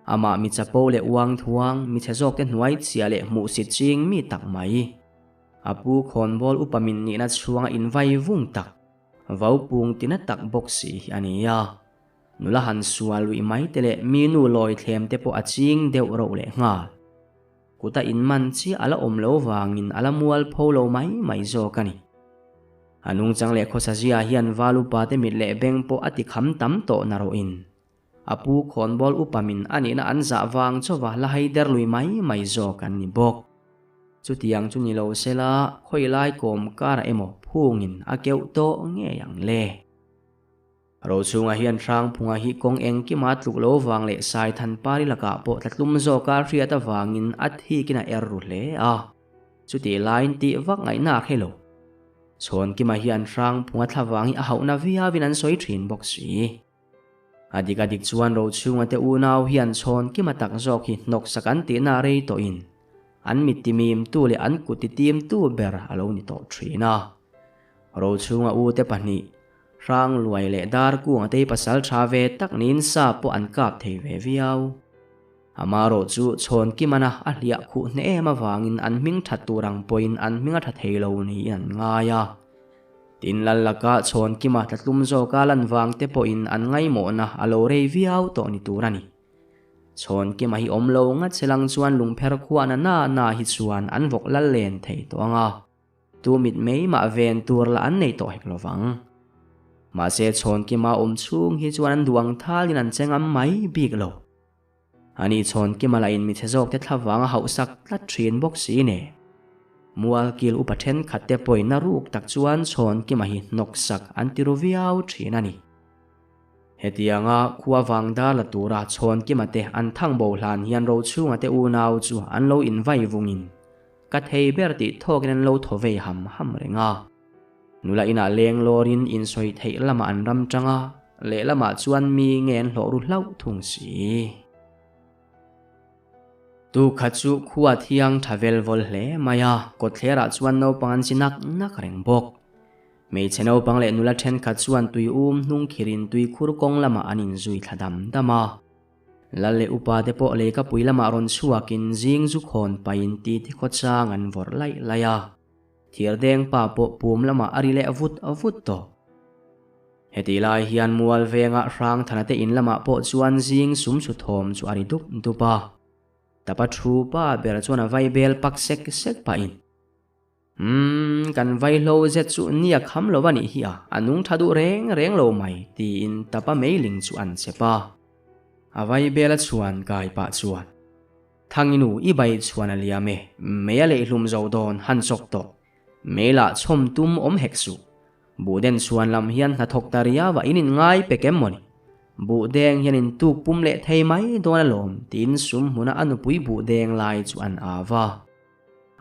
Amah mi chapo leh uang thuang, mi chhe zawk te hnuai chhia leh hmuhsit ching mi tak mai. A pu khawnbawl upa min nihna chhuanga invai vung tak, vaupung tina tak bawk si hi a ni a. Nula han sual luih mai te leh mi nu lawi thlem te pawh a ching deuh roh leh nghal. Kuta inman chiah a la awm lo vangin a la mual pho lo mai mai zawk a ni. A nungchang leh khawsa zia hian val upa te mit leh beng pawh a ti kham tam tawh na rawhin a pu khawnbawl upa min a nihna an zah vang chauva la hai der lui mai mai zawk an ni bawk. Chutiang chu ni lo sela khawi lai kawm karah emaw phungin a keuh tawh ngei ang le. Rochhunga hian Hrangphunga hi kawng engkima tluk lo vang leh Saithanpari lakah pawh tlatlum zawka hriat avangin a thikin a er ru hle a. Chutih laiin tih vak ngaihna a hre lo. Chhawnkima hian Hrangphunga thlavang hi a hauhna viauin an sawi thin bawk si. A dik a dik chuan Rochhunga te unau hian Chhawnkima tak zawk hi hnawksak an tihna rei tawhin an mittimimtu leh an kutitimtu ber a lo ni tawh thin a. Rochhunga ute pahnih Hrangluai leh Darkunga te hi pasal tha ve tak niin sa pawh an kap thei ve viau. Amarawh chu Chhawnkimana a hliah khuh hne em avangin an hming that tur ang pawhin an hming a tha thei lo niin an ngai a. Tin lal laka Chhawnkima tlatlum zawka lan vang te pawhin an ngaimawhna a lo rei viau tawh ni tur a ni. Chhawnkima hi awm lo ngat se lang chuan lungpher khuahna na na hi chuan an vawk lal len thei tawh ang a. Tu mit mai mah ven tur lah an nei tawh hek lo vang. Mahse Chhawnkima awm chhung hi chuan an duh ang thalin an che ngam mai bik lo. Ani Chhawnkima lah in mi chhe zawk te thlavang a hauhsak tlat thin bawk si ne. Mualkil upa thenkhat te pawhin a ruk tak chuan Chhawnkima hi hnawksak an ti ru viau thin a ni. Hetianga khua vang dar la tura Chhawnkima te an thang bo hlan hian Rochhunga te unau chu an lo invai vungin Ka thei ber tih thawkin an lo thaw vei ham ham reng a. Nula inah leng lawrin insawi theih lamah an ram tang a, lehlamah chuan mi nge an hlawh ru hlauh thung si. Tu kha chu khua thiang tha vel vawl hle mai a, kawtthlerah chuan naupang an chi nak nak reng bawk. Hmeichhe naupang leh nula thenkhat chuan tui um hnung khirin tui khur kawng lamah an inzui thla dam dam a. Lal leh upa te pawh leikapui lamah rawn chhuakin zing zu khawn pahin titi khawchang an vawrh laih laih a. Thirdeng pa pawh pum lamah a ri leh vut vut tawh. Hetih lai hian mual venga Hrangthana te in lamah pawh chuan zing sum su thawm chu a ri dup dup a. Tapa thu pa ber chuan a vai bel pak sek sek pahin, Umm, kan vaihlo zet chu nia kham lo a nih hi a, a nung tha duh reng reng lo mai, tiin tapa meiling chu an chep a. A vai bel a chhuan kai pah chuan, Thanginu i bai chhuan a liam e, mei a leihlum zo dawn han chawk tawh, mei lah chhawm tum awm hek suh. Buhden chhuan lam hian hnathawk ta riau a in in ngai pek em mawni? Buhdeng hian in tuk pum leh thei mai dawn alawm tiin sum hmuna a nupui buhdeng lai chu an au a.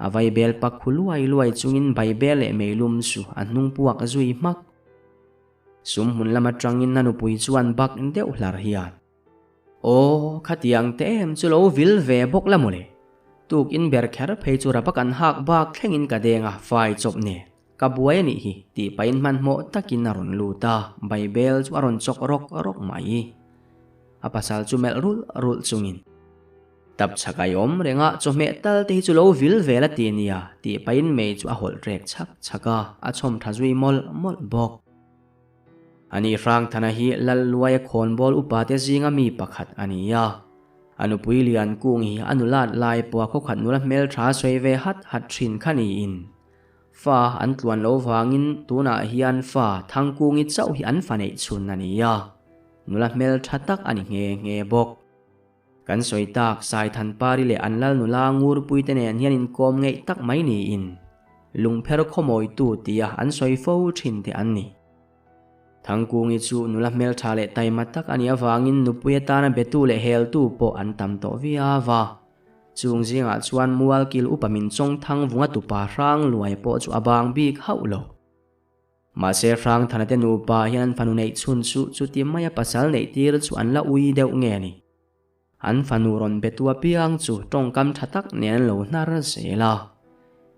A vaibel pak khu luai luai chungin vaibel leh meilum chu a hnung puak zui hmak. Sum hmun lam atangin a nupui chuan bak deuh hlar hian. Aw, khatiang te em chu lo vil ve bawk la mawle. Tuk in ber kher phei chu rapa kan hak bak thlengin ka deng a, fai chawp nen. Ka buai a nih hi, tih pahin hmanhmawh takin a rawn lut a, Baibel chu a rawn chawk rawk rawk mai. A pasal chu melh rulh rulh chungin. Tap chhak ai awm reng a, chawhmeh tal te hi chu lo vil ve la ti nia, tih pahin mei chu a hawlh rek chhak chhak a, a chhawm tha zui mawlh mawlh bawk. Ani Hrangthana hi Lalluaia khawnbawl upate zinga mi pakhat a ni a. A nupui lian kung hi a nulat lai pawha khawkhat nula hmeltha sawi ve hat hat thin kha niin fa an tluan lo vangin tunah hian fa Thangkungi chauh hi an fa neih chhun a ni a, nula hmeltha tak a ni nghe nghe bawk. Kan sawi tak Saithanpari leh an lal nula Ngurpuite nen hian inkawm ngeih tak mai niin lungpher khawmawitu tia an sawi fo thin te an ni. Thangkungi chu nula hmeltha leh taima tak a nih avangin nupui atana betu leh heltu pawh an tam tawh viau a. Chung zingah chuan Mualkil upa min chawng Thangvunga tupa hrang luai pawh chu a bang bik hauh lo. Mahse Hrangthana te nupa hian an fanu neih chhun chu chuti maia pasal neih tir chu an la ui deuh nge ni? An fanu rawn be tu apiang chu tawngkam tha tak nen an lo hnar zel a.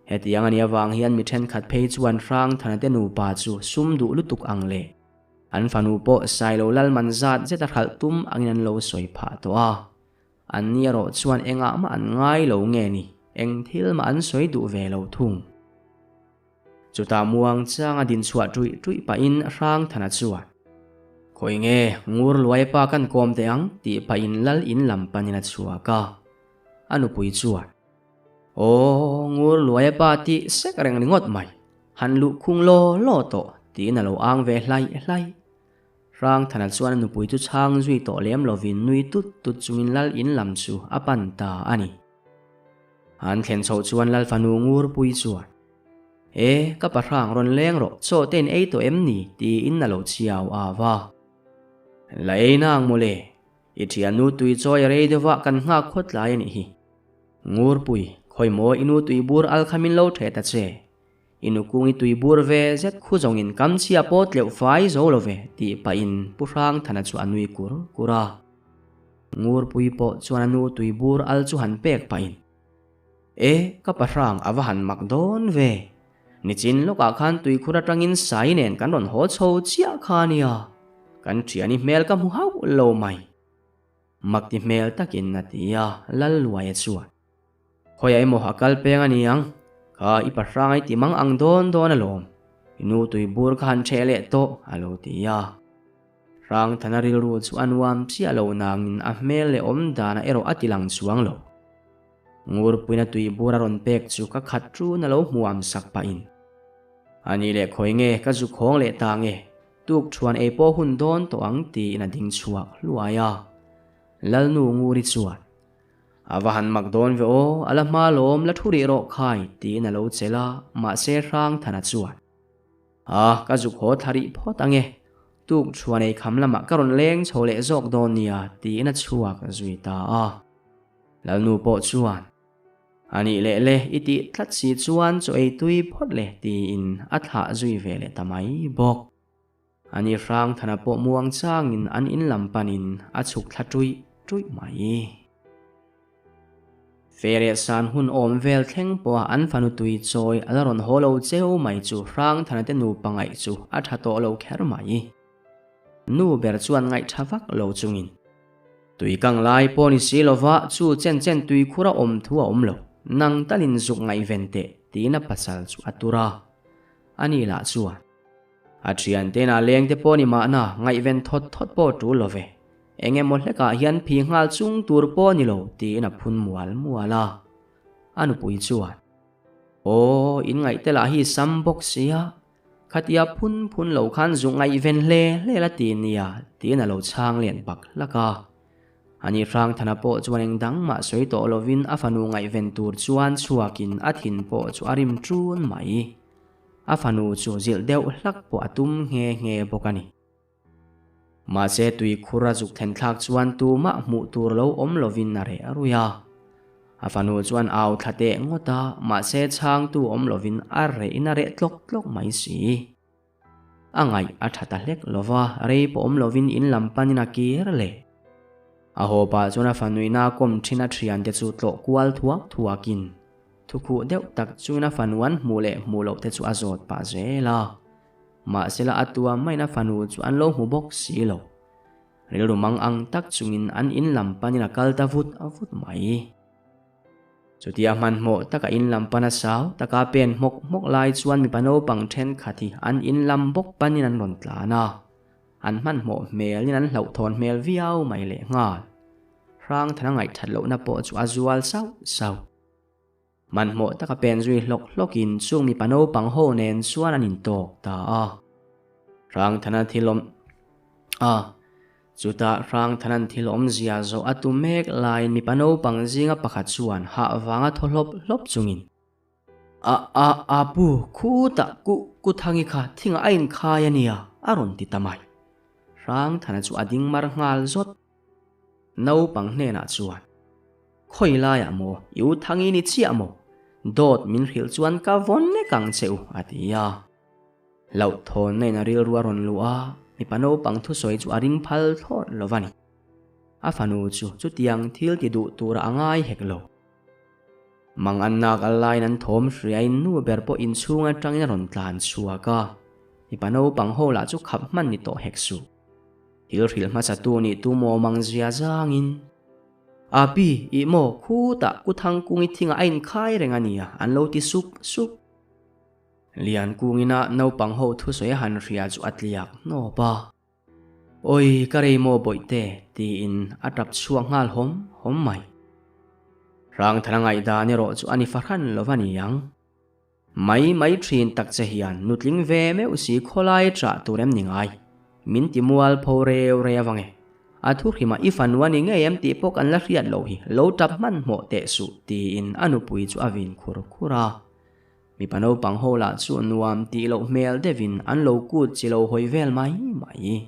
Hetiang a nih avang hian mi thenkhat phei chuan Hrangthana te nupa chu sum duh lutuk ang leh an fanu pawh Sailo Lalman zat zet a hralh tum angin an lo sawi phah tawh a. An ni erawh chuan engah mah an ngai lo nge ni? Eng thil mah an sawi duh ve lo thung. Chutah muang changa din chhuah ṭuih ṭuih pahin Hrangthana chuan, Khawi nge, ngur luai pa kan kawm teh ang, tih pahin lal in lam panin a chhuak a. A nupui chuan, Aw, ngur luai pa tih sek reng ringawt mai, han luh khung law law tawh, tiin a lo ang ve hlai hlai. Hrangthana chuan a nupui chu chhang zui tawh lem lovin nui tut tut chungin lal in lam chu a pan ta a ni. An thlen chhoh chuan lal fanu Ngurpui chuan, E, ka pahrang rawn leng rawh, chaw te in ei tawh em ni? tiin a lo chhiau au a. La ei na ang mawle, i thiannu tui chawi a rei deuh a kan nghak khawt lai a nih hi. Ngurpui, khawi maw i nu tui bur al kha min lo theh ta che. I nukungi tui bur ve zet khu zawngin kam chhia pawh tleuh fai zo lo ve, tih pahin Pu Hrangthana chu a nui kur kur a. Ngurpui pawh chuan a nu tui bur al chu han pek pahin, E, ka pahrang a va han mak dawn ve. Nichin lawkah khan tuikhur atangin sai nen kan rawn haw chho chiah kha a nia. Kan thiani hmel ka hmu hauh lo mai. Makti hmel takin a ti a, Lalluaia chuan, Khawiah emaw a kal peng a ni ang, kha i pahrang i ti mang ang dawn dawn alawm, i nu tuibur kha han ṭheh leh tawh, a lo ti a. Hrangthana rilru chu a nuam chiah lo nangin a hmel leh awm danah erawh a ti lang chuang lo. Ngurpuina tuibur a rawn pek chu ka khat ṭun a lo hmuam sak pahin, A nih leh khawi nge ka zu khawng leh ta nge, tuk ṭhuan ei pawh hun dawn tawh ang tiin a ding chhuak hluai a. Lalnu Nguri chuan, A va han mak dawn ve aw, a la hma lawm la thu rih rawh khai tiin a lo chelh a, mahse Hrangthana chuan, A, ka zuk haw thla rih phawt ang e, tuk chhuan ei kham lamah ka rawn leng chho leh zawk dawn nia tiin a chhuak zui ta a. Lalnu pawh chuan, A nih leh le, i tih tlat si chuan chaw ei tui phawt le tiin a thlah zui ve leh ta mai bawk. Ani Hrangthana pawh muang changin an in lam panin a chhuk thla ṭuih ṭuih mai. Fereh san hun awm vel thleng pawha an fanu tui chawi a la rawn haw lo cheu mai chu Hrangthana te nupa ngaih chu a ṭha tawh lo kher mai. Nu ber chuan ngaih ṭha vak lo chungin tui kang lai pawh ni si lova chu chen chen tui khur a awm thu a awm lo, nang talin zuk ngaihven teh tiin a pasal chu a tur a. Ani lah chuan. A thiante'n a leng te pawh ni mahna ngaihven thawt thawt pawh tul lo ve. Eng emaw hlekah hian phi nghal chung tur pawh ni lo tiin a phun mual mual a. A nupui chuan, Aw, in ngaihte lah hi sam bawk sia, khatia phun phun lo khan zu ngaihven hle hle la ti nia tiin a lo chhang lian bak hlak a. Ani Hrangthana pawh chuan eng dang mah sawi tawh lovin a fanu ngaihven tur chuan chhuakin a thin pawh chu a rim ṭun mai. A fanu chu zilh deuh hlak pawh a tum nghe nghe bawk a ni. Mahse tui khur a zuk thlen thlak chuan tumah hmuh tur lo awm lovin a reh rui a. A fanu chuan au thla teh ngawt a, mahse chhangtu awm lovin a rehin a reh tlawk tlawk mai si. A ngaih a tha ta hlek lo va, rei pawh awm lovin in lam panin a kir leh. A haw pah chuan a fanuina kawm thin a thiante chu tlawh kual thuak thuakin thukhuh deuh tak chuin a fanu an hmuh leh hmuh loh te chu a zawt pah zel a. Mahsela a tua maiin a fanu chu an lo hmu bawk si lo. Rilru mang ang tak chungin an in lam panin a kal ta vut vut mai. Chutia hmanhmawh taka in lam pana sau taka pen hmawk hmawk lai chuan mipa naupang thenkhat hi an in lam bawk panin an rawn tlan a. An hmanhmawh hmelin an hlauhthawn hmel viau mai lehnghal. Hrangthana ngaihthat lohna pawh chu a zual sauh sauh. Hmanhmawh taka pen zui hlawk hlawkin chung mipa naupang ho nen chuan an intawk ta a. Hrangthana thil awm a. Chutah Hrangthana'n thil awmzia zawh a tum mek laiin mipa naupang zinga pakhat chuan hah vanga thaw hlawp hlawp chungin, A, a, a pu, khutah ku, ku Thangi kha thingah a inkhai a nia, a rawn ti ta mai. Hrangthana chu a ding mar nghal zawt. Naupang hnenah chuan, Khawi laiah maw, i u Thangi ni chiah maw? Dawt min hrilh chuan ka vawn nek ang che u, a ti a. Hlauhthawnna in a rilru a rawn luh a, mipa naupang thusawi chu a ring phal thlawt lo va ni. A fanu chu chutiang thil ti duh tura a ngai hek lo. Mang an nak a laiin an thawm hriain nu ber pawh inchhung atangin a rawn tlan chhuak a, mipa naupang ho lah chu khap hman ni tawh hek suh. Thil hrilh hmasa tu nih tu maw mang zia zangin, Api, ih maw, khutah Kuthangkungi thingah a inkhai reng a nia, an lo ti sup sup. Lian kungina naupang ho thusawi a han hria chu a tliak hnawp a. Awi ka rei maw bawihte tiin a tap chhuak nghal hawm hawm mai. Hrangthana ngaihdan erawh chu a ni fahran lo va ni ang. Mai mai thin tak che hian nutling ve meuh si khawlai chah tur em ni ngai. Min ti mual pho reu reu ang e. A thu hrimah i fanu a ni ngei em tih pawh kan la hriat loh hi lo tap hmanhmawh teh suh tiin a nupui chu a vin khur khur a. Mipa naupang ho lah chu nuam tih loh hmel deuhin an lo kut chi lo hawi vel mai mai.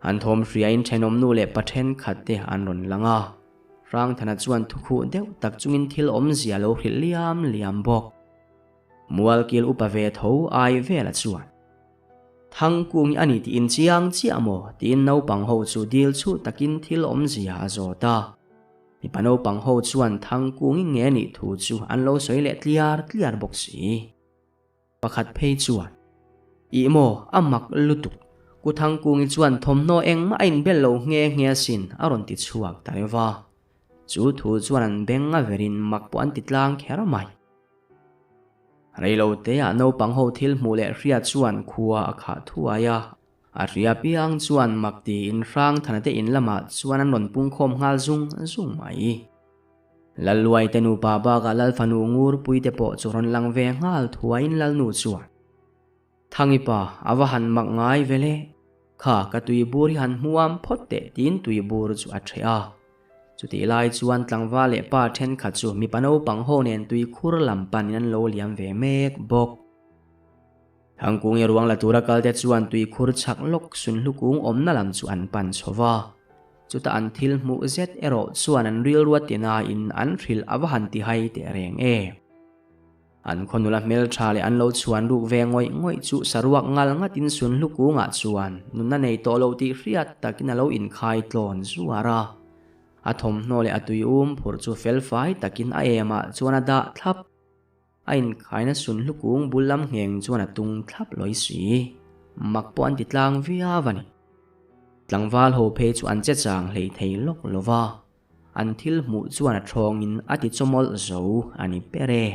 An thawm hriain thenawm nu leh pa thenkhat te an rawn lang a, Hrangthana chuan thukhuh deuh tak chungin thil awmzia lo hrilh liam liam bawk. Mualkil upa ve tho ai vela chuan, Thangkung hi a ni tih inchiang chiah maw? tiin naupang ho chu dil chhuh takin thil awmzia a zawt a. Mipa naupang ho chuan Thangkungi nge nih thu chu an lo sawi leh tliar tliar bawk si. Pakhat phei chuan, Ih maw, a mak lutuk. Ku Thangkungi chuan thawmhnaw engmah a inbel lo nghe nghe asin, a rawn ti chhuak ta reuh va. Chu thu chuan an beng a verin mak pawh an ti tlang kher mai. Reiloteah naupang ho thil hmuh leh hriat chuan khua a khah thuai a. A hria piang chuan mak tiin Hrangthana te in lamah chuan an rawn pungkhawm nghal zung zung mai. Lalluai te nupa bakah Lalfanu Ngurpui te pawh chu rawn lang ve nghal thuaiin Lalnu chuan, Thangi pa, a va han mak ngai ve le. Kha, ka tuibur hi han hmuam phawt teh tiin tuibur chu a ṭheh a. Chutih lai chuan tlangval leh pa ṭhenkhat chu mipa naupang ho nen tuikhur lam panin an lo liam ve mek bawk. Thangkungi ruang la tura kalte chuan tuikhur chhak lawk sunhlukung awmna lam chu an pan chho va. Chuta an thil hmuh zet erawh chuan an rilrua tinain an hrilh a va han ti hai teh reng e. An khaw nula hmeltha leh an lo chhuan ruk ve ngawih ngawih chu saruak ngal ngatin sunhlukungah chuan nunna nei tawh lo tih hriat takin a lo inkhai tlawn zuar a. A thawmhnaw leh a tuium phurh chu felfai takin a emah chuan a dah thlap. A inkhaina sunhlu kung bul lam ngheng chuan a tung thlap lawi si. Mak pawh an ti tlang viau a ni. Tlangval ho phei chu an che chang hlei thei lawk lo va, an thil hmuh chuan a thawngin a ti chawmawlh zo a ni ber e.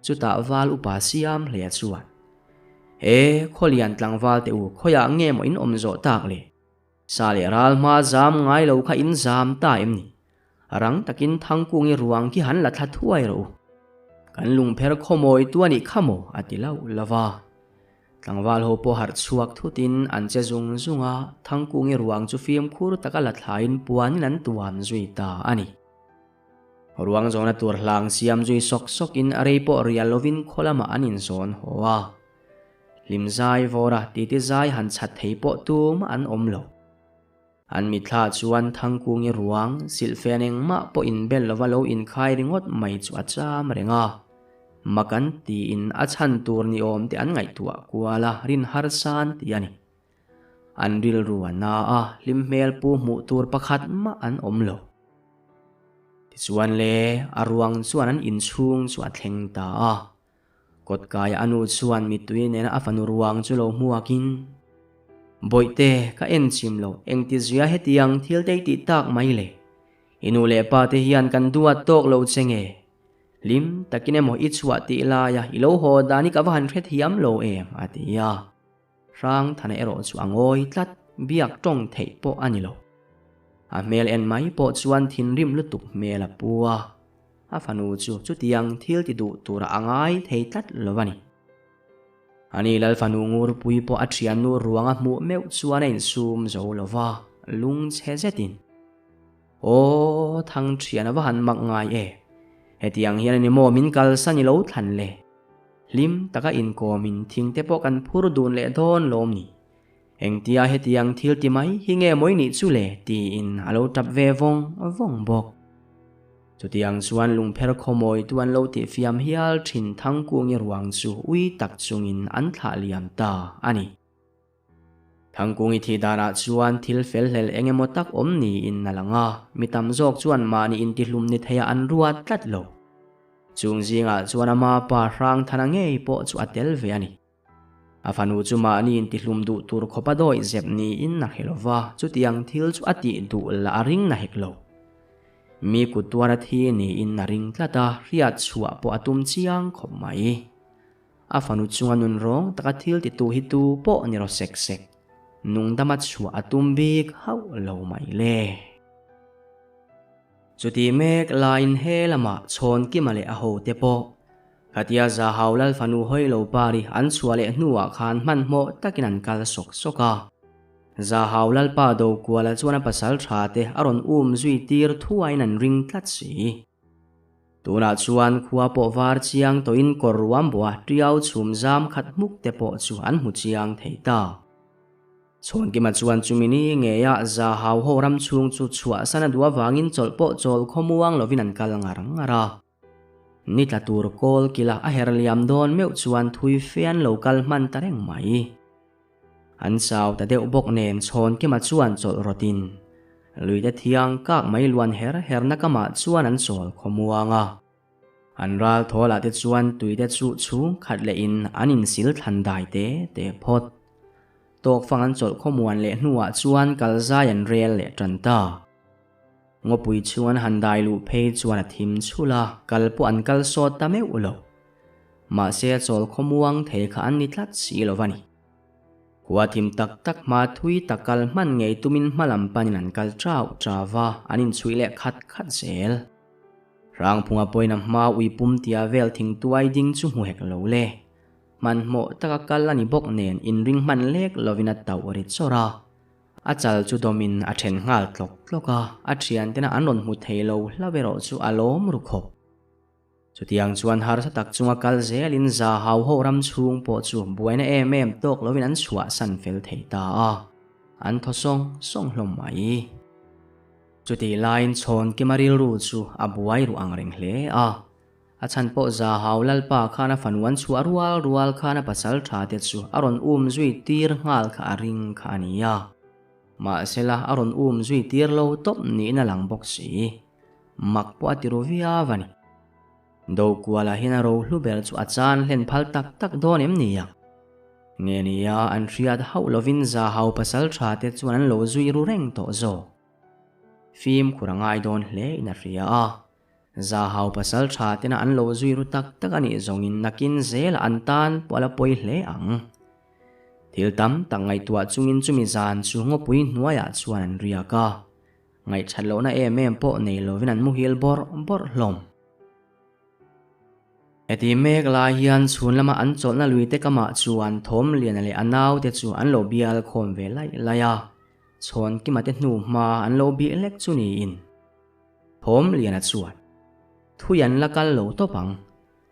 Chutah val upa siam hlea chuan. E, Khawlian tlangval te u, khawiah nge maw in awm zawh tak le? Sa leh ral hma zam ngai lo kha in zam ta em ni? Rang takin Thangkungi ruang khi han la thla thuai rawh u. Kan lungpher khawmawi tu a nih kha maw? a ti lauh lauh a. Tlangval ho pawh harh chhuak thutin an che zung zung a, Thangkungi ruang chu fimkhur taka la thlain puanin an tuam zui ta a ni. Ruang zawhna tur hlang siam zui sawk sawkin a rei pawh rial lovin khaw lamah an inzawn haw a. Hlim zai vawra titi zai han chhat thei pawh tumah an awm lo. An mitthla chuan Thangkungi ruang silhfen engmah pawh inbel lova lo inkhai ringawt mai chu a cham reng a. Mak an tiin a chhan tur ni awm te an ngaihtuah kual a, rin harsa an ti a ni. An rilru a na a, hlim hmel pu hmuh tur pakhat mah an awm lo. Tichuan le, a ruang chuan an inchhung chu a thleng ta a. Kawtkaia a nu chuan mittui nena a fanu ruang chu lo hmuakin, Bawihte, ka en chim lo, engtizia hetiang thil te i tih tak mai le? I nu leh pa te hian kan duat tawk lo che nge? Hlim takin emaw i chhuah tih laia i lo haw dan hi ka va han hrethiam lo em? a ti a. Hrangthana erawh chu a ngawi tlat, biak tawng theih pawh a ni lo. A hmel en mai pawh chuan thinrim lutuk hmel a pu a, a fanu chu chutiang thil ti duh tura a ngai thei tlat lo a ni. Ani Lal fanu Ngurpui pawh a thiannu ruang a hmuh meuh chuan a insum zo lo va, lungchhe zetin, Aw, thang thian a va han mak ngai e. Hetiang hian a ni maw min kalsan i lo thlan le? Hlim taka inkawmin thing te pawh kan phur dun leh dawn lawm ni. Engtia hetiang thil ti mai hi nge mawi nih chu le tiin a lo tap ve vawng vawng bawk. Chutiang chuan lungpher khawmawi tu an lo tihfiam hial thin Thangkungi ruang chu ui tak chungin an thlah liam ta a ni. Thangkungi thih danah chuan thil fel hlel eng emaw tak awm niin a lang a, mi tam zawk chuan mahni intihlum ni theiah an ruat tlat lo. Chung zingah chuan ama pa Hrangthana ngei pawh chu a tel ve a ni. A fanu chu mahni intihlum duh tur khawpa dawih zep niin a hre lo va, chutiang thil chu a tih duh lah a ring na hek lo. Mi kut tuara thi niin a ring tlat a, hriat chhuah pawh a tum chiang khawp mai. A fanu chunga nun rawng taka thil titu hi tu pawh ni rawh sek sek, nungdama chhuah a tum bik hauh lo mai le. Chuti mek laiin he lamah Chhawnkima leh a hote pawh khatia Zahau Lal fanu hawi lo pari an chhuah leh hnuah khan hmanhmawh takin an kal sawk sawk a. Zahau Lalpa Dokuala chuan a pasal tha te a rawn um zui tir thuaiin an ring tlat si. Tunah chuan khua pawh var chiang tawhin kawr ruam bawha tiau chhum zam khat hmuk te pawh chu an hmu chiang thei ta. Chhuankima chuan chumi ni ngeia Zahau ho ram chhung chu chhuahsan a duh avangin chawlh pawh chawl khawmuang lovin an kal ngar ngar a. Ni tla tur kawl kila a her liam dawn meuh chuan thui fe an lo kal hman ta reng mai. An chau ta deuh bawk nen Chhawnkima chuan chawlh rawtin luite thiang kak mai luan her herna kamah chuan an chawl khawmuang a. An ral thawlah te chuan tuite chu chhung khat lehin an insil thlan dai te te phawt. Tawkfang an chawlh khawmuan leh hnuah chuan kalzai an rel leh tan ta. Ngawpui chhung an han dai luh phei chuan a thim chhul a, kal pawh an kal sawt ta meuh lo. Mahse a chawl khawmuang thei kha an ni tlat si lo va ni. Khua thim tak tak hma thui tak kal hman ngei tumin hma lam panin an kal chau chau va, an inchhuih leh khat khat zel. Hrangphunga pawhin a hma ui pum tia vel thing tuai ding chu hmu hek lo le. Hmanhmawh taka kal a ni bawk nen inring hman lek lovin a tauh ri chawrh a. A chal chu dawmin a then nghal tlawk tlawk a, a thiantena an rawn hmu thei lo hlauh erawh chu a lawm ru khawp. Chutiang chuan harsa tak chunga kal zelin Zahau ho ram chhung pawh chu buaina em em tawk lovin an chhuahsan fel thei ta a, an thaw sawng sawng hlawm mai. Chutih laiin Chhawnkima rilru chu a buai ruh ang reng hle a, a chhan pawh Zahau Lalpa khan a fanu an chhuah rual rual khan a pasal tha te chu a rawn um zui tir nghal kha a ring kha a ni a, mahsela a rawn um zui tir lo tawp niin a lang bawk si. Mak pawh a ti ru viau a ni. Dokuala hian a rohlu ber chu a chan hlen phal tak tak dawn em ni ang? Nge nia an hriat hauh lovin Zahau pasal tha te chuan an lo zui ru reng tawh zawk. Fimkhur a ngai dawn hle in a hria a. Zahau pasal tha tena an lo zui ru tak tak a nih zawngin nakin zela an tan pawh a la pawi hle ang. Thil tam tak ngaihtuah chungin chumi zan chu ngawpui hnuaiah chuan an riak a, ngaihthat lohna em em pawh nei lovin an muhil bawrh bawrh hlawm. Heti mek lai hian chhun lama an chawlhna lui te kamah chuan Thawmliana leh a naute chu an lo bial khawm ve laih laih a, Chhawnkima te hnu hma an lo bih lek chu niin Thawmliana chuan, Thui an la kal lo tawp ang.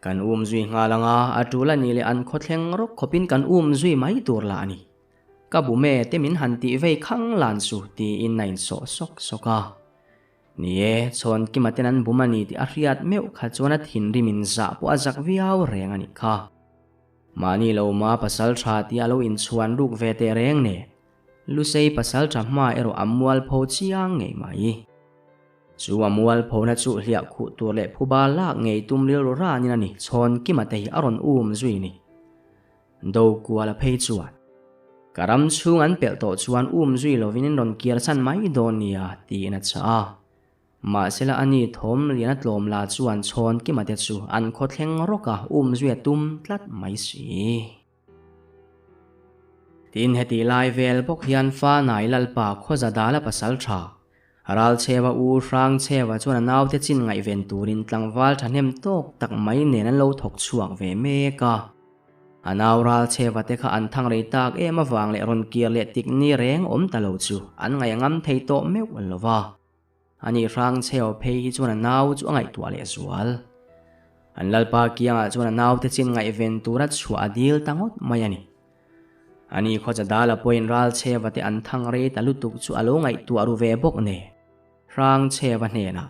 Kan um zui nghal ang a, a tul a nih leh an khawthleng rawk khawpin kan um zui mai tur lah a ni. Ka bu me te min han tih vei khang lan su tiin a insawh sawk sawk a. Ni e, Chhawnkima ten an bum a ni tih a hriat meuh kha chuan a thinrim in zah pawh a zak viau reng a nih kha. Mahni lo ma pasal tha tih a lo inchhuan ruk ve teh reng nen, Lusei pasal tha hma erawh a mualpho chiang ngei mai. Chu a mualphona chu hliah khuh tur leh phuba lak ngei tum rilru ranin a ni Chhawnkima te hi a rawn um zui ni. Dokuala phei chuan, Ka ram chhung an pelh tawh chuan um zui lovin in rawn kir chhan mai dawn nia, tiin a chah a. Mahsela a ni thawm lian a tlawm la chuan Chhawnkima te chu an khaw thleng rawk a um zui a tum tlat mai si. Tin, heti lai vel bawk hian Fanai Lalpa Khawzadala pasal tha, Ralchheva u Hrangchheva chuan a naute chin ngaihven turin tlangval thahnem tawk tak mai nen an lo thawk chhuak ve mek a. A nau Ralchheva te kha an thang rei tak em avang leh rawn kir leh tik ni reng awm ta lo chu an ngaih ngam thei tawh meuh lo va. Ani Hrangchheva phei hi chuan a nau chu a ngaihtuah leh zual. An lalpa kiangah chuan a naute chin ngaihven tura chhuah a dil ta ngawt mai a ni. Ani khawcha dala pawhin Ralchheva te an thang rei ta lutuk chu a lo ngaihtuah ru ve bawk ne. Hrangchheva hnenah,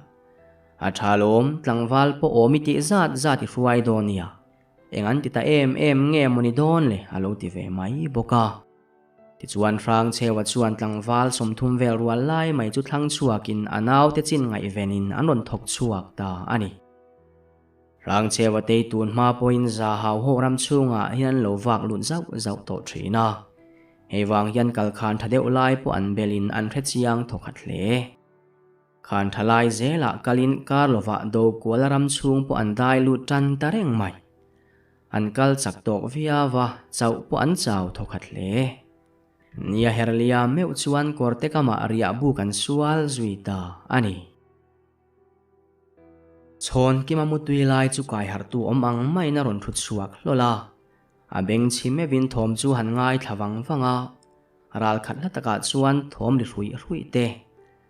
A tha lawm, tlangval pawh awm i tih zat zat i hruai dawn nia. Eng an ti ta em em nge mawni dawn le a lo ti ve mai bawk a. Tichuan Hrangchheva chuan tlangval 30 vel rual lai mai chu thlang chhuakin a naute chin ngaihvenin an rawn thawk chhuak ta a ni. Rangchhewa tei tun hma pawhin Zahau ho ram chhungah hian an lo vak lut zauh zauh tawh thin a. Hei vang hian kal khan tha deuh lai pawh an belin an hre chiang thawkhat hle. Khan tha lai zelah kalin kar lovah Dokuala ram chhung pawh an dai lut tan ta reng mai. An kal chak tawk viau a, chauh pawh an chau thawkhat hle. Nia Herlia meuh chuan kawrte kamah riah buk an sual zui ta a ni. Chhawn kima mutui lai chu kai harhtu awm ang maiin a rawn thut chhuak hlawl a. A beng chhi meuhin thawm chu han ngaithla vang vang a. Ral khat hla takah chuan thawm ri hruih hruih te,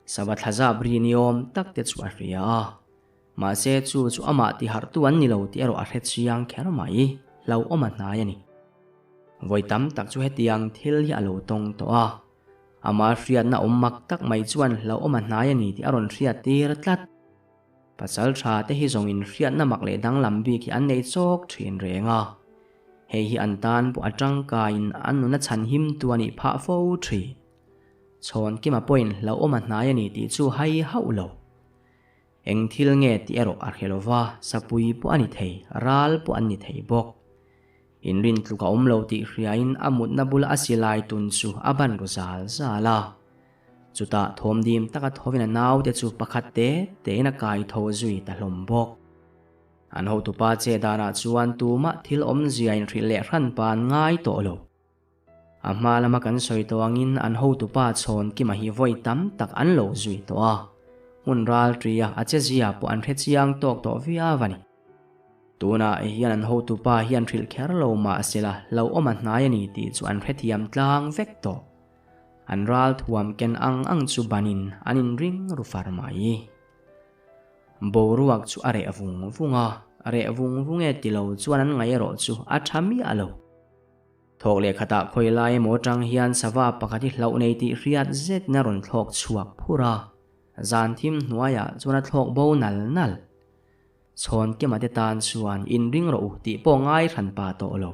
sava thla zap ri ni awm tak te chu a hria a. Mahse chu chu amah ti harhtu an ni lo tih erawh a hre chiang kher mai, hlauhawm a hnai a ni. Vawi tam tak chu hetiang thil hi a lo tawng tawh a. Amah hriatna awm mak tak mai chuan hlauhawm a hnai a ni tih a rawn hriat tir tlat. Pasal tha te hi zawngin hriatna mak leh danglam bik hi an nei chawk thin reng a. Hei hi an tan pawh a tangkaiin an nuna chhan him tu a nih phah fo thin. Chhawnkima pawhin hlauhawm a hnai a ni tih chu hai hauh lo. Eng thil nge tih erawh a hre lova, sapui pawh a ni thei, ral pawh an ni thei bawk. Inrin tluk a awm lo tih hriain a mutna bula a silai tun chu a ban ru zal zal a. Chutah thawmdim taka thovin a naute chu pakhat te tein a kai tho zui ta hlawm bawk. An hotupa che danah chuan tumah thil awmzia inhrilh leh hranpa an ngai tawh lo. A hma lama kan sawi tawh angin an hotupa chhawn kima hi vawi tam tak an lo zui tawh a. Hmun ral ṭia a che zia pawh an hre chiang tawk tawh viau a ni. Tunah hian an hotupa hian hrilh kher lo mah sela hlauhawm a hnai a ni tih chu an hrethiam tlang vek tawh. An ral thuam ken ang ang chu banin an inring ru far mai. Boruak chu a reh vung vung a, reh vung vung e ti lo chuan an ngaih erawh chu a tha miah lo. Thawk leh khatah khawi lai emaw atang hian sava pakhat hi hlauh nei tih hriat zetin a rawn thlawk chhuak phur a, zan thim hnuaiah chuan a thlawk bo nal nal. Chhawn kema te tan chuan inring rawh u tih pawh ngai hran pa tawh lo.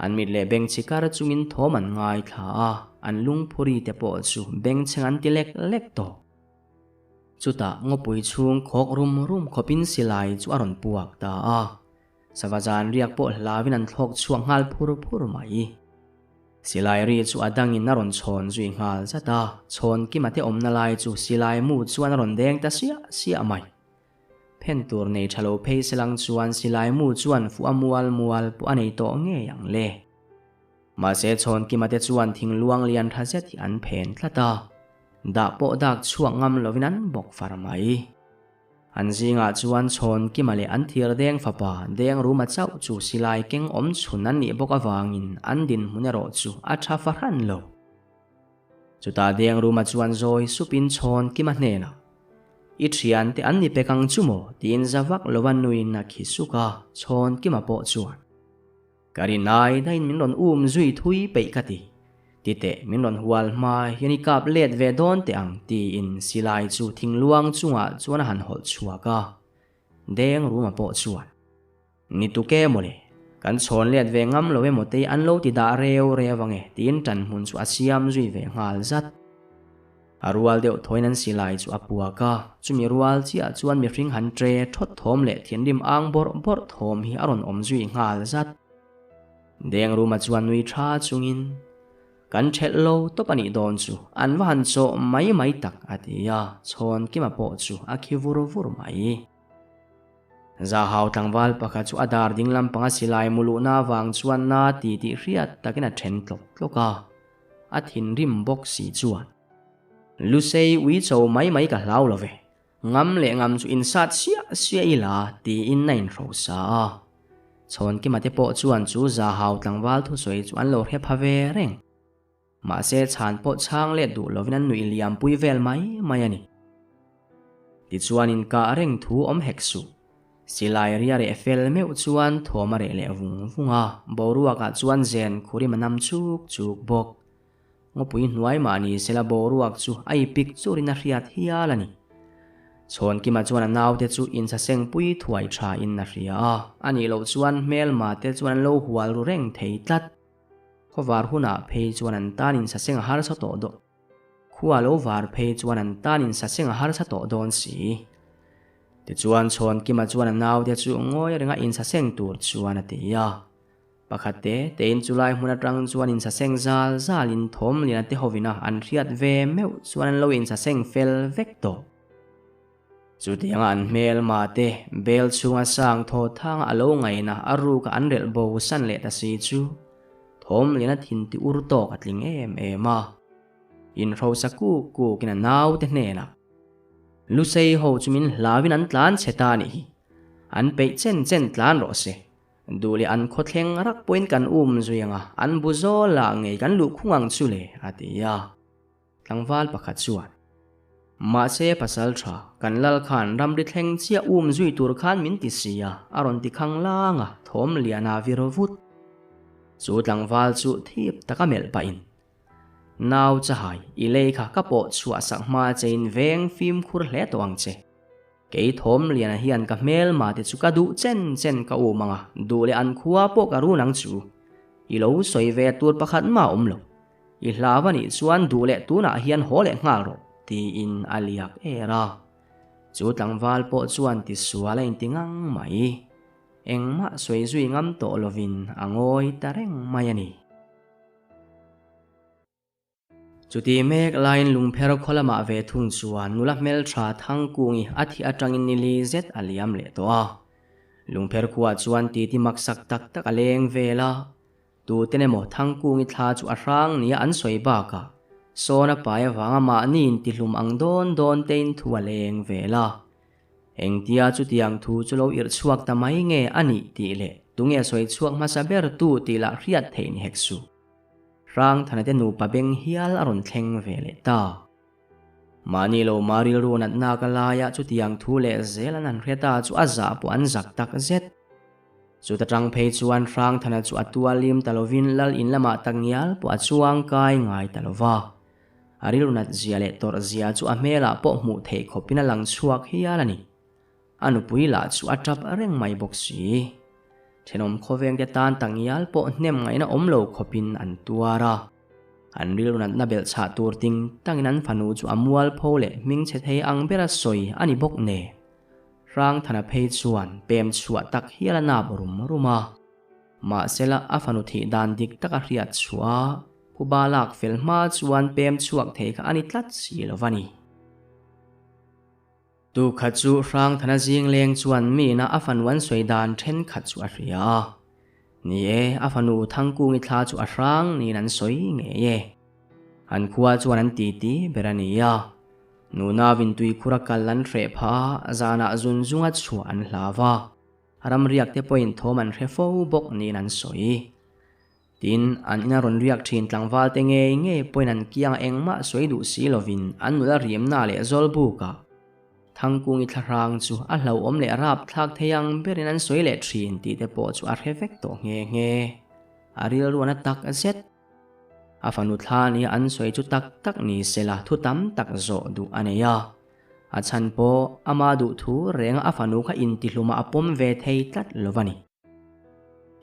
An mit leh beng chhi kar chungin thawm an ngaithla a, an lungphuri te pawh chu bengchheng an ti lek lek tawh. Chutah ngawpui chhung khawk rum rum khawpin silai chu a rawn puak ta a, sava zan riak pawh hlauin an thlawk chhuak nghal phur phur mai. Silai ri chu a dangin a rawn chhawn zui nghal zat a, chhawn kima te awmna lai chu silai mu chuan a rawn deng ta siah siah mai. Phen tur nei tha lo phei se lang chuan silai mu chuan fuh a mual mual pawh a nei tawh ngei ang le. Mahse Chhawnkima te chuan thingluang lian tha zet hi an phen tlat a, dah pawh dak chhuak ngam lovin an bawk far mai. An zingah chuan Chhawnkima leh an thir deng fapa Dengruma chauh chu silai keng awm chhun an nih bawk avangin an dinhmun erawh chu a tha fahran lo. Chutah Dengruma chuan zawi supin Chhawnkima hnenah, I thiante an ni pek ang chu maw? tiin za vak lova nuin a khi suk a, Chhawnkima pawh chuan, Ka rinai daiin min rawn um zui thui peih ka ti. Titeh min rawn hual hma hian i kap let ve dawn teh ang tiin silai chu thingluang chungah chuan a han hawlh chhuak a. Dengruma pawh chuan, Ni tuke mawle, kan chhawn let ve ngam lo emaw tei an lo ti dah reu reu ange tiin ṭanhmun chu a siam zui ve nghal zat. A rual deuh thawiin an silai chu a puak a, chumi rual chiah chuan mihring han tre thawt thawm leh thinrim ang bawrh bawrh thawm hi a rawn awm zui nghal zat. Dengruma chuan nui tha chungin, Kan thelh lo tawp a nih dawn chu, an va han chawh mai mai tak, a ti a, Chhawnkima pawh chu a khi vur vur mai. Zahau tlangval pakhat chu a dar ding lampanga silai mu luhna avang chuan na ti tih hriat takin a then tlawk tlawk a. A thinrim bawk si chuan, Lusei ui cho mai mai ka hlau lo ve, ngam leh ngam chu insat siah siah ila tiin a inhrosa a. Chhawnkima te pawh chuan chu Zahau tlangval thusawi chu an lo hre pha ve reng. Mahse chhan pawh chhang let duh lovin an nuih liam pui vel mai mai a ni. Tichuan inkah reng thu awm hek suh. Silai ria reh fel meuh chuan thawm a reh leh vung vung a, boruakah chuan zen khurim a nam chuk chuk bawk. Ngawpui hnuai mah ni sela boruak chu a ipik churin a hriat hial a ni. Chhawnkima chuan a naute chu insaseng pui thuai thain a hria a, a nih loh chuan hmelma te chuan an lo hual ru reng thei tlat. Khawvar hunah phei chuan an tan insaseng a harsa tawh dawn. Khua lo var phei chuan an tan insaseng a harsa tawh dawn si. Tichuan Chhawnkima chuan a naute chu ngawi renga insaseng tur chuan a ti a. Pakhat te tein chulai hmun atang chuan insaseng zal zalin thawm lian a te hovin a an hriat ve meuh chuan an lo insaseng fel vek tawh. Chutianga an hmelma te bel chhunga sang thaw thanga a lo ngaihna a ruka an relh bo san leh ta si chu thawm lian a thin ti ur tawk a tling em em a. Inhrosa kuk kukin a naute hnenah, Lusei ho chu min hlauin an tlan chhe ta a nih hi. An peih chen chen tlan rawh se. Duh leh an khawthleng rak pawhin kan um zui ang a, an bu zawlah ngei kan luh khung ang chu le, a ti a. Tlangval pakhat chuan, Mahse pasal tha, kan lal khan ramri thleng chiah um zui tur khan min ti si a, a rawn ti khang lang a, thawm lian a vir vut. Chu tlangval chu thip taka melh pahin, Nau chahai, i lei kha ka pawh chhuah sak hma chein veng fimkhur hle tawh ang che. Kei thawm liana hian ka hmelma te chu ka duh chen chen ka um ang a, duh leh an khua pawh ka run ang chu. I lo sawi ve tur pakhat mah awm lo. I hlau a nih chuan duh leh tunah hian haw leh nghal rawh, tiin a liak er a. Chu tlangval pawh chuan tisual a inti ngang mai. Engmah sawi zui ngam tawh lovin a ngawi ta reng mai a ni. Chuti mek laiin lungpher khaw lamah ve thung chuan nula hmeltha Thangkungi a thih atangin ni li zet a liam leh tawh a. Lungpher khuaah chuan titi maksak tak tak a leng vel a. Tuten emaw Thangkungi thla chu a hrang nia an sawi bakah sawn a pai avanga mahni intihlum ang dawn dawn tein thu a leng vel a. Engtia chutiang thu chu lo irh chhuak ta mai nge a nih tih leh tunge sawi chhuak hmasa ber tu tih lah hriat theih ni hek suh. Hrangthana te nupa beng hial a rawn thleng ve leh ta. Mahni lo ma rilru natna ka laia chutiang thu leh zel an han hre ta chu a zah pawh an zak tak zet. Chuta tang phei chuan Hrangthana chu a tualim ta lovin lal in lamah tak ngial pawh a chuang kai ngai ta lova. A rilru nat zia leh tawrh zia chu a hmelah pawh hmuh theih khawpin a lang chhuak hial a ni. A nupui lah chu a tap reng mai bawk si. Thenawm khawvengte tan tak ngial pawh hnem ngaihna awm lo khawpin an tuar a. An rilru natna belh chhah tur ting tangin an fanu chu a mualpho leh hmingchhe thei ang bera sawi a ni bawk nen. Hrangthana phei chuan pem chhuah tak hial a nap rum rum a. Mahsela a fanu thih dan dik tak a hriat chhuah a, phuba lak fel hma chuan pem chhuak thei kha a ni tlat si lo va ni. Tu khat chu Hrangthana zing leng chuan mina a fanu an sawi dan thenkhat chu a hria a. Ni e, a fanu Thangkungi thla chu a hrang niin an sawi ngei e. An khua chuan an titi ber a ni a. Nunavin tuikhura kal an hreh phah a, zanah zun zunga chhuah an hlau va. Ramriak te pawhin thawm an hre fo bawk niin an sawi. Tin, an ina rawn riak thin tlangval te ngei ngei pawhin an kianga engmah sawi duh si lovin an nula riamna leh zawlbukah Thangkungi thlahrang chu a hlauhawm leh rapthlak thei ang berin an sawi leh thin tih te pawh chu a hre vek tawh nghe nghe. A rilruana tak zet. A fanu thla nia an sawi chu tak tak ni sela thu tam tak zawh duh a nei a. A chhan pawh ama duh thu renga a fanu kha intihlumah a pawm ve thei tlat lo va ni.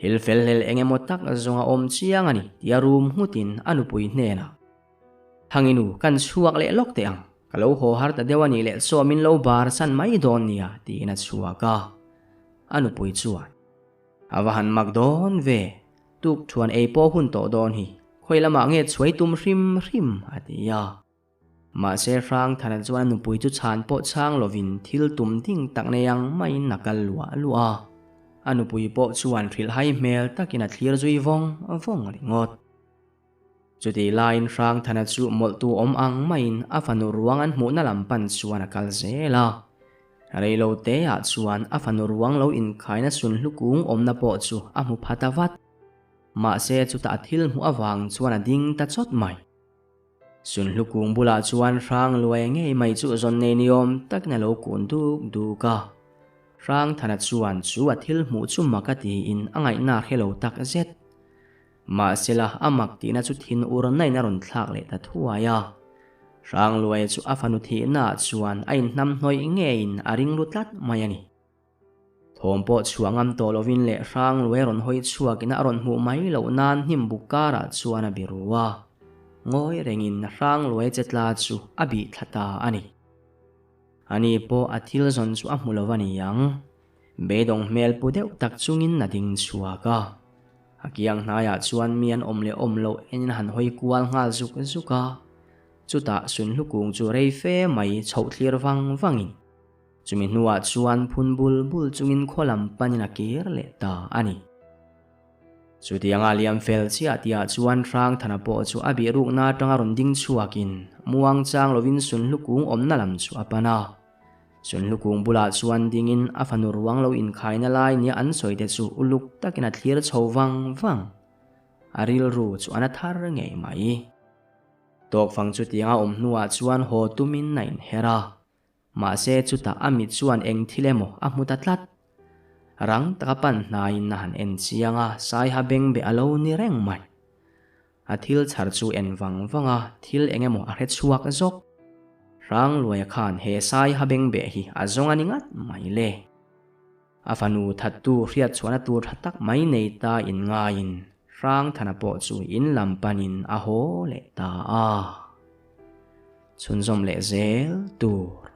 Thil fel hlel eng emaw tak zawng a awm chiang a ni tia rum nghutin a nupui hnenah, Thanginu, kan chhuak leh lawk teh ang, ka lo haw har ta deuh a nih leh chaw min lo bar san mai dawn nia tiin a chhuak a. A nupui chuan, A va han mak dawn ve, tuk thuan ei pawh hun tawh dawn hi, khawi lamah nge chhuai tum hrim hrim a ti a. Mahse Hrangthana chuan a nupui chu chhan pawh chhang lovin thil tum ding tak nei ang maiin a kal luah luah a. A nupui pawh chuan hrilhhai hmel takin a thlir zui vawng vawng ringawt. Chutih laiin Hrangthana chu mawlhtu awm ang maiin a fanu ruang an hmuhna lam pan chuan a kal zel a. Reilo teah chuan a fanu ruang lo inkhaina sunhlu kung awmna pawh chu a hmu pha ta vat. Mahse chutah a thil hmuh avang chuan a ding ta chawt mai. Sunhlu kung bulah chuan hrang luai ngei mai chu zawn nei ni awm takin a lo kun duk duk a. Hrangthana chuan chu a thil hmuh chu mak a tiin a ngaihna hre lo tak zet. Mahsela a mak tihna chu thin ur nain a rawn thlak leh ta thuai a. Hrangluaia chu a fanu thihnaah chuan a inhnamhnawih ngeiin a ring ru tlat mai a ni. Thawm pawh chhuah ngam tawh lovin leh hrang luai rawn hawi chhuakin a rawn hmuh mai loh nan hnim buk karah chuan a bi ru a. Ngawi rengin hrang luai che tla chu a bih thla ta a ni. Ani pawh a thil zawn chu a hmu lo a ni ang. Beidawng hmel pu deuh tak chungin a ding chhuak a. A kiang hnaiah chuan mi an awm leh awm loh enin a han hawi kual nghal zuk zuk a. Chutah sunhlu kung chu rei fe mai chhoh thlir vang vangin. Chumi hnuah chuan phun bul bul chungin khaw lam panin a kir leh ta a ni. Chutianga liam fel chiah tihah chuan Hrangthana pawh chu a bih rukna atanga rawn ding chhuakin muang chang lovin Sunhlu kung awmna lam chu a pan a. Sunhlu kung bulah chuan dingin a fanu ruang lo inkhaina lai nia an sawi te chu uluk takin a thlir chho vang vang. A rilru chu a na thar ngei mai. Tawkfang chutianga awm hnuah chuan haw tumin a inher a. Mahse chutah a mit chuan eng thil emaw a hmu ta tlat. Rang taka pan hnaiin a han en chiang a, Saiha beng be a lo ni reng mai. A thil chhar chu en vang vang a, thil eng emaw a hre chhuak zawk. Hrangluaia khan he Saiha beng beh hi a zawng a ni ngat mai le. A fanu thattu hriatchhuahna tur tha tak mai nei ta in ngaiin Hrangthana pawh chu in lam panin a haw leh ta a. Chhunzawm leh zel tur.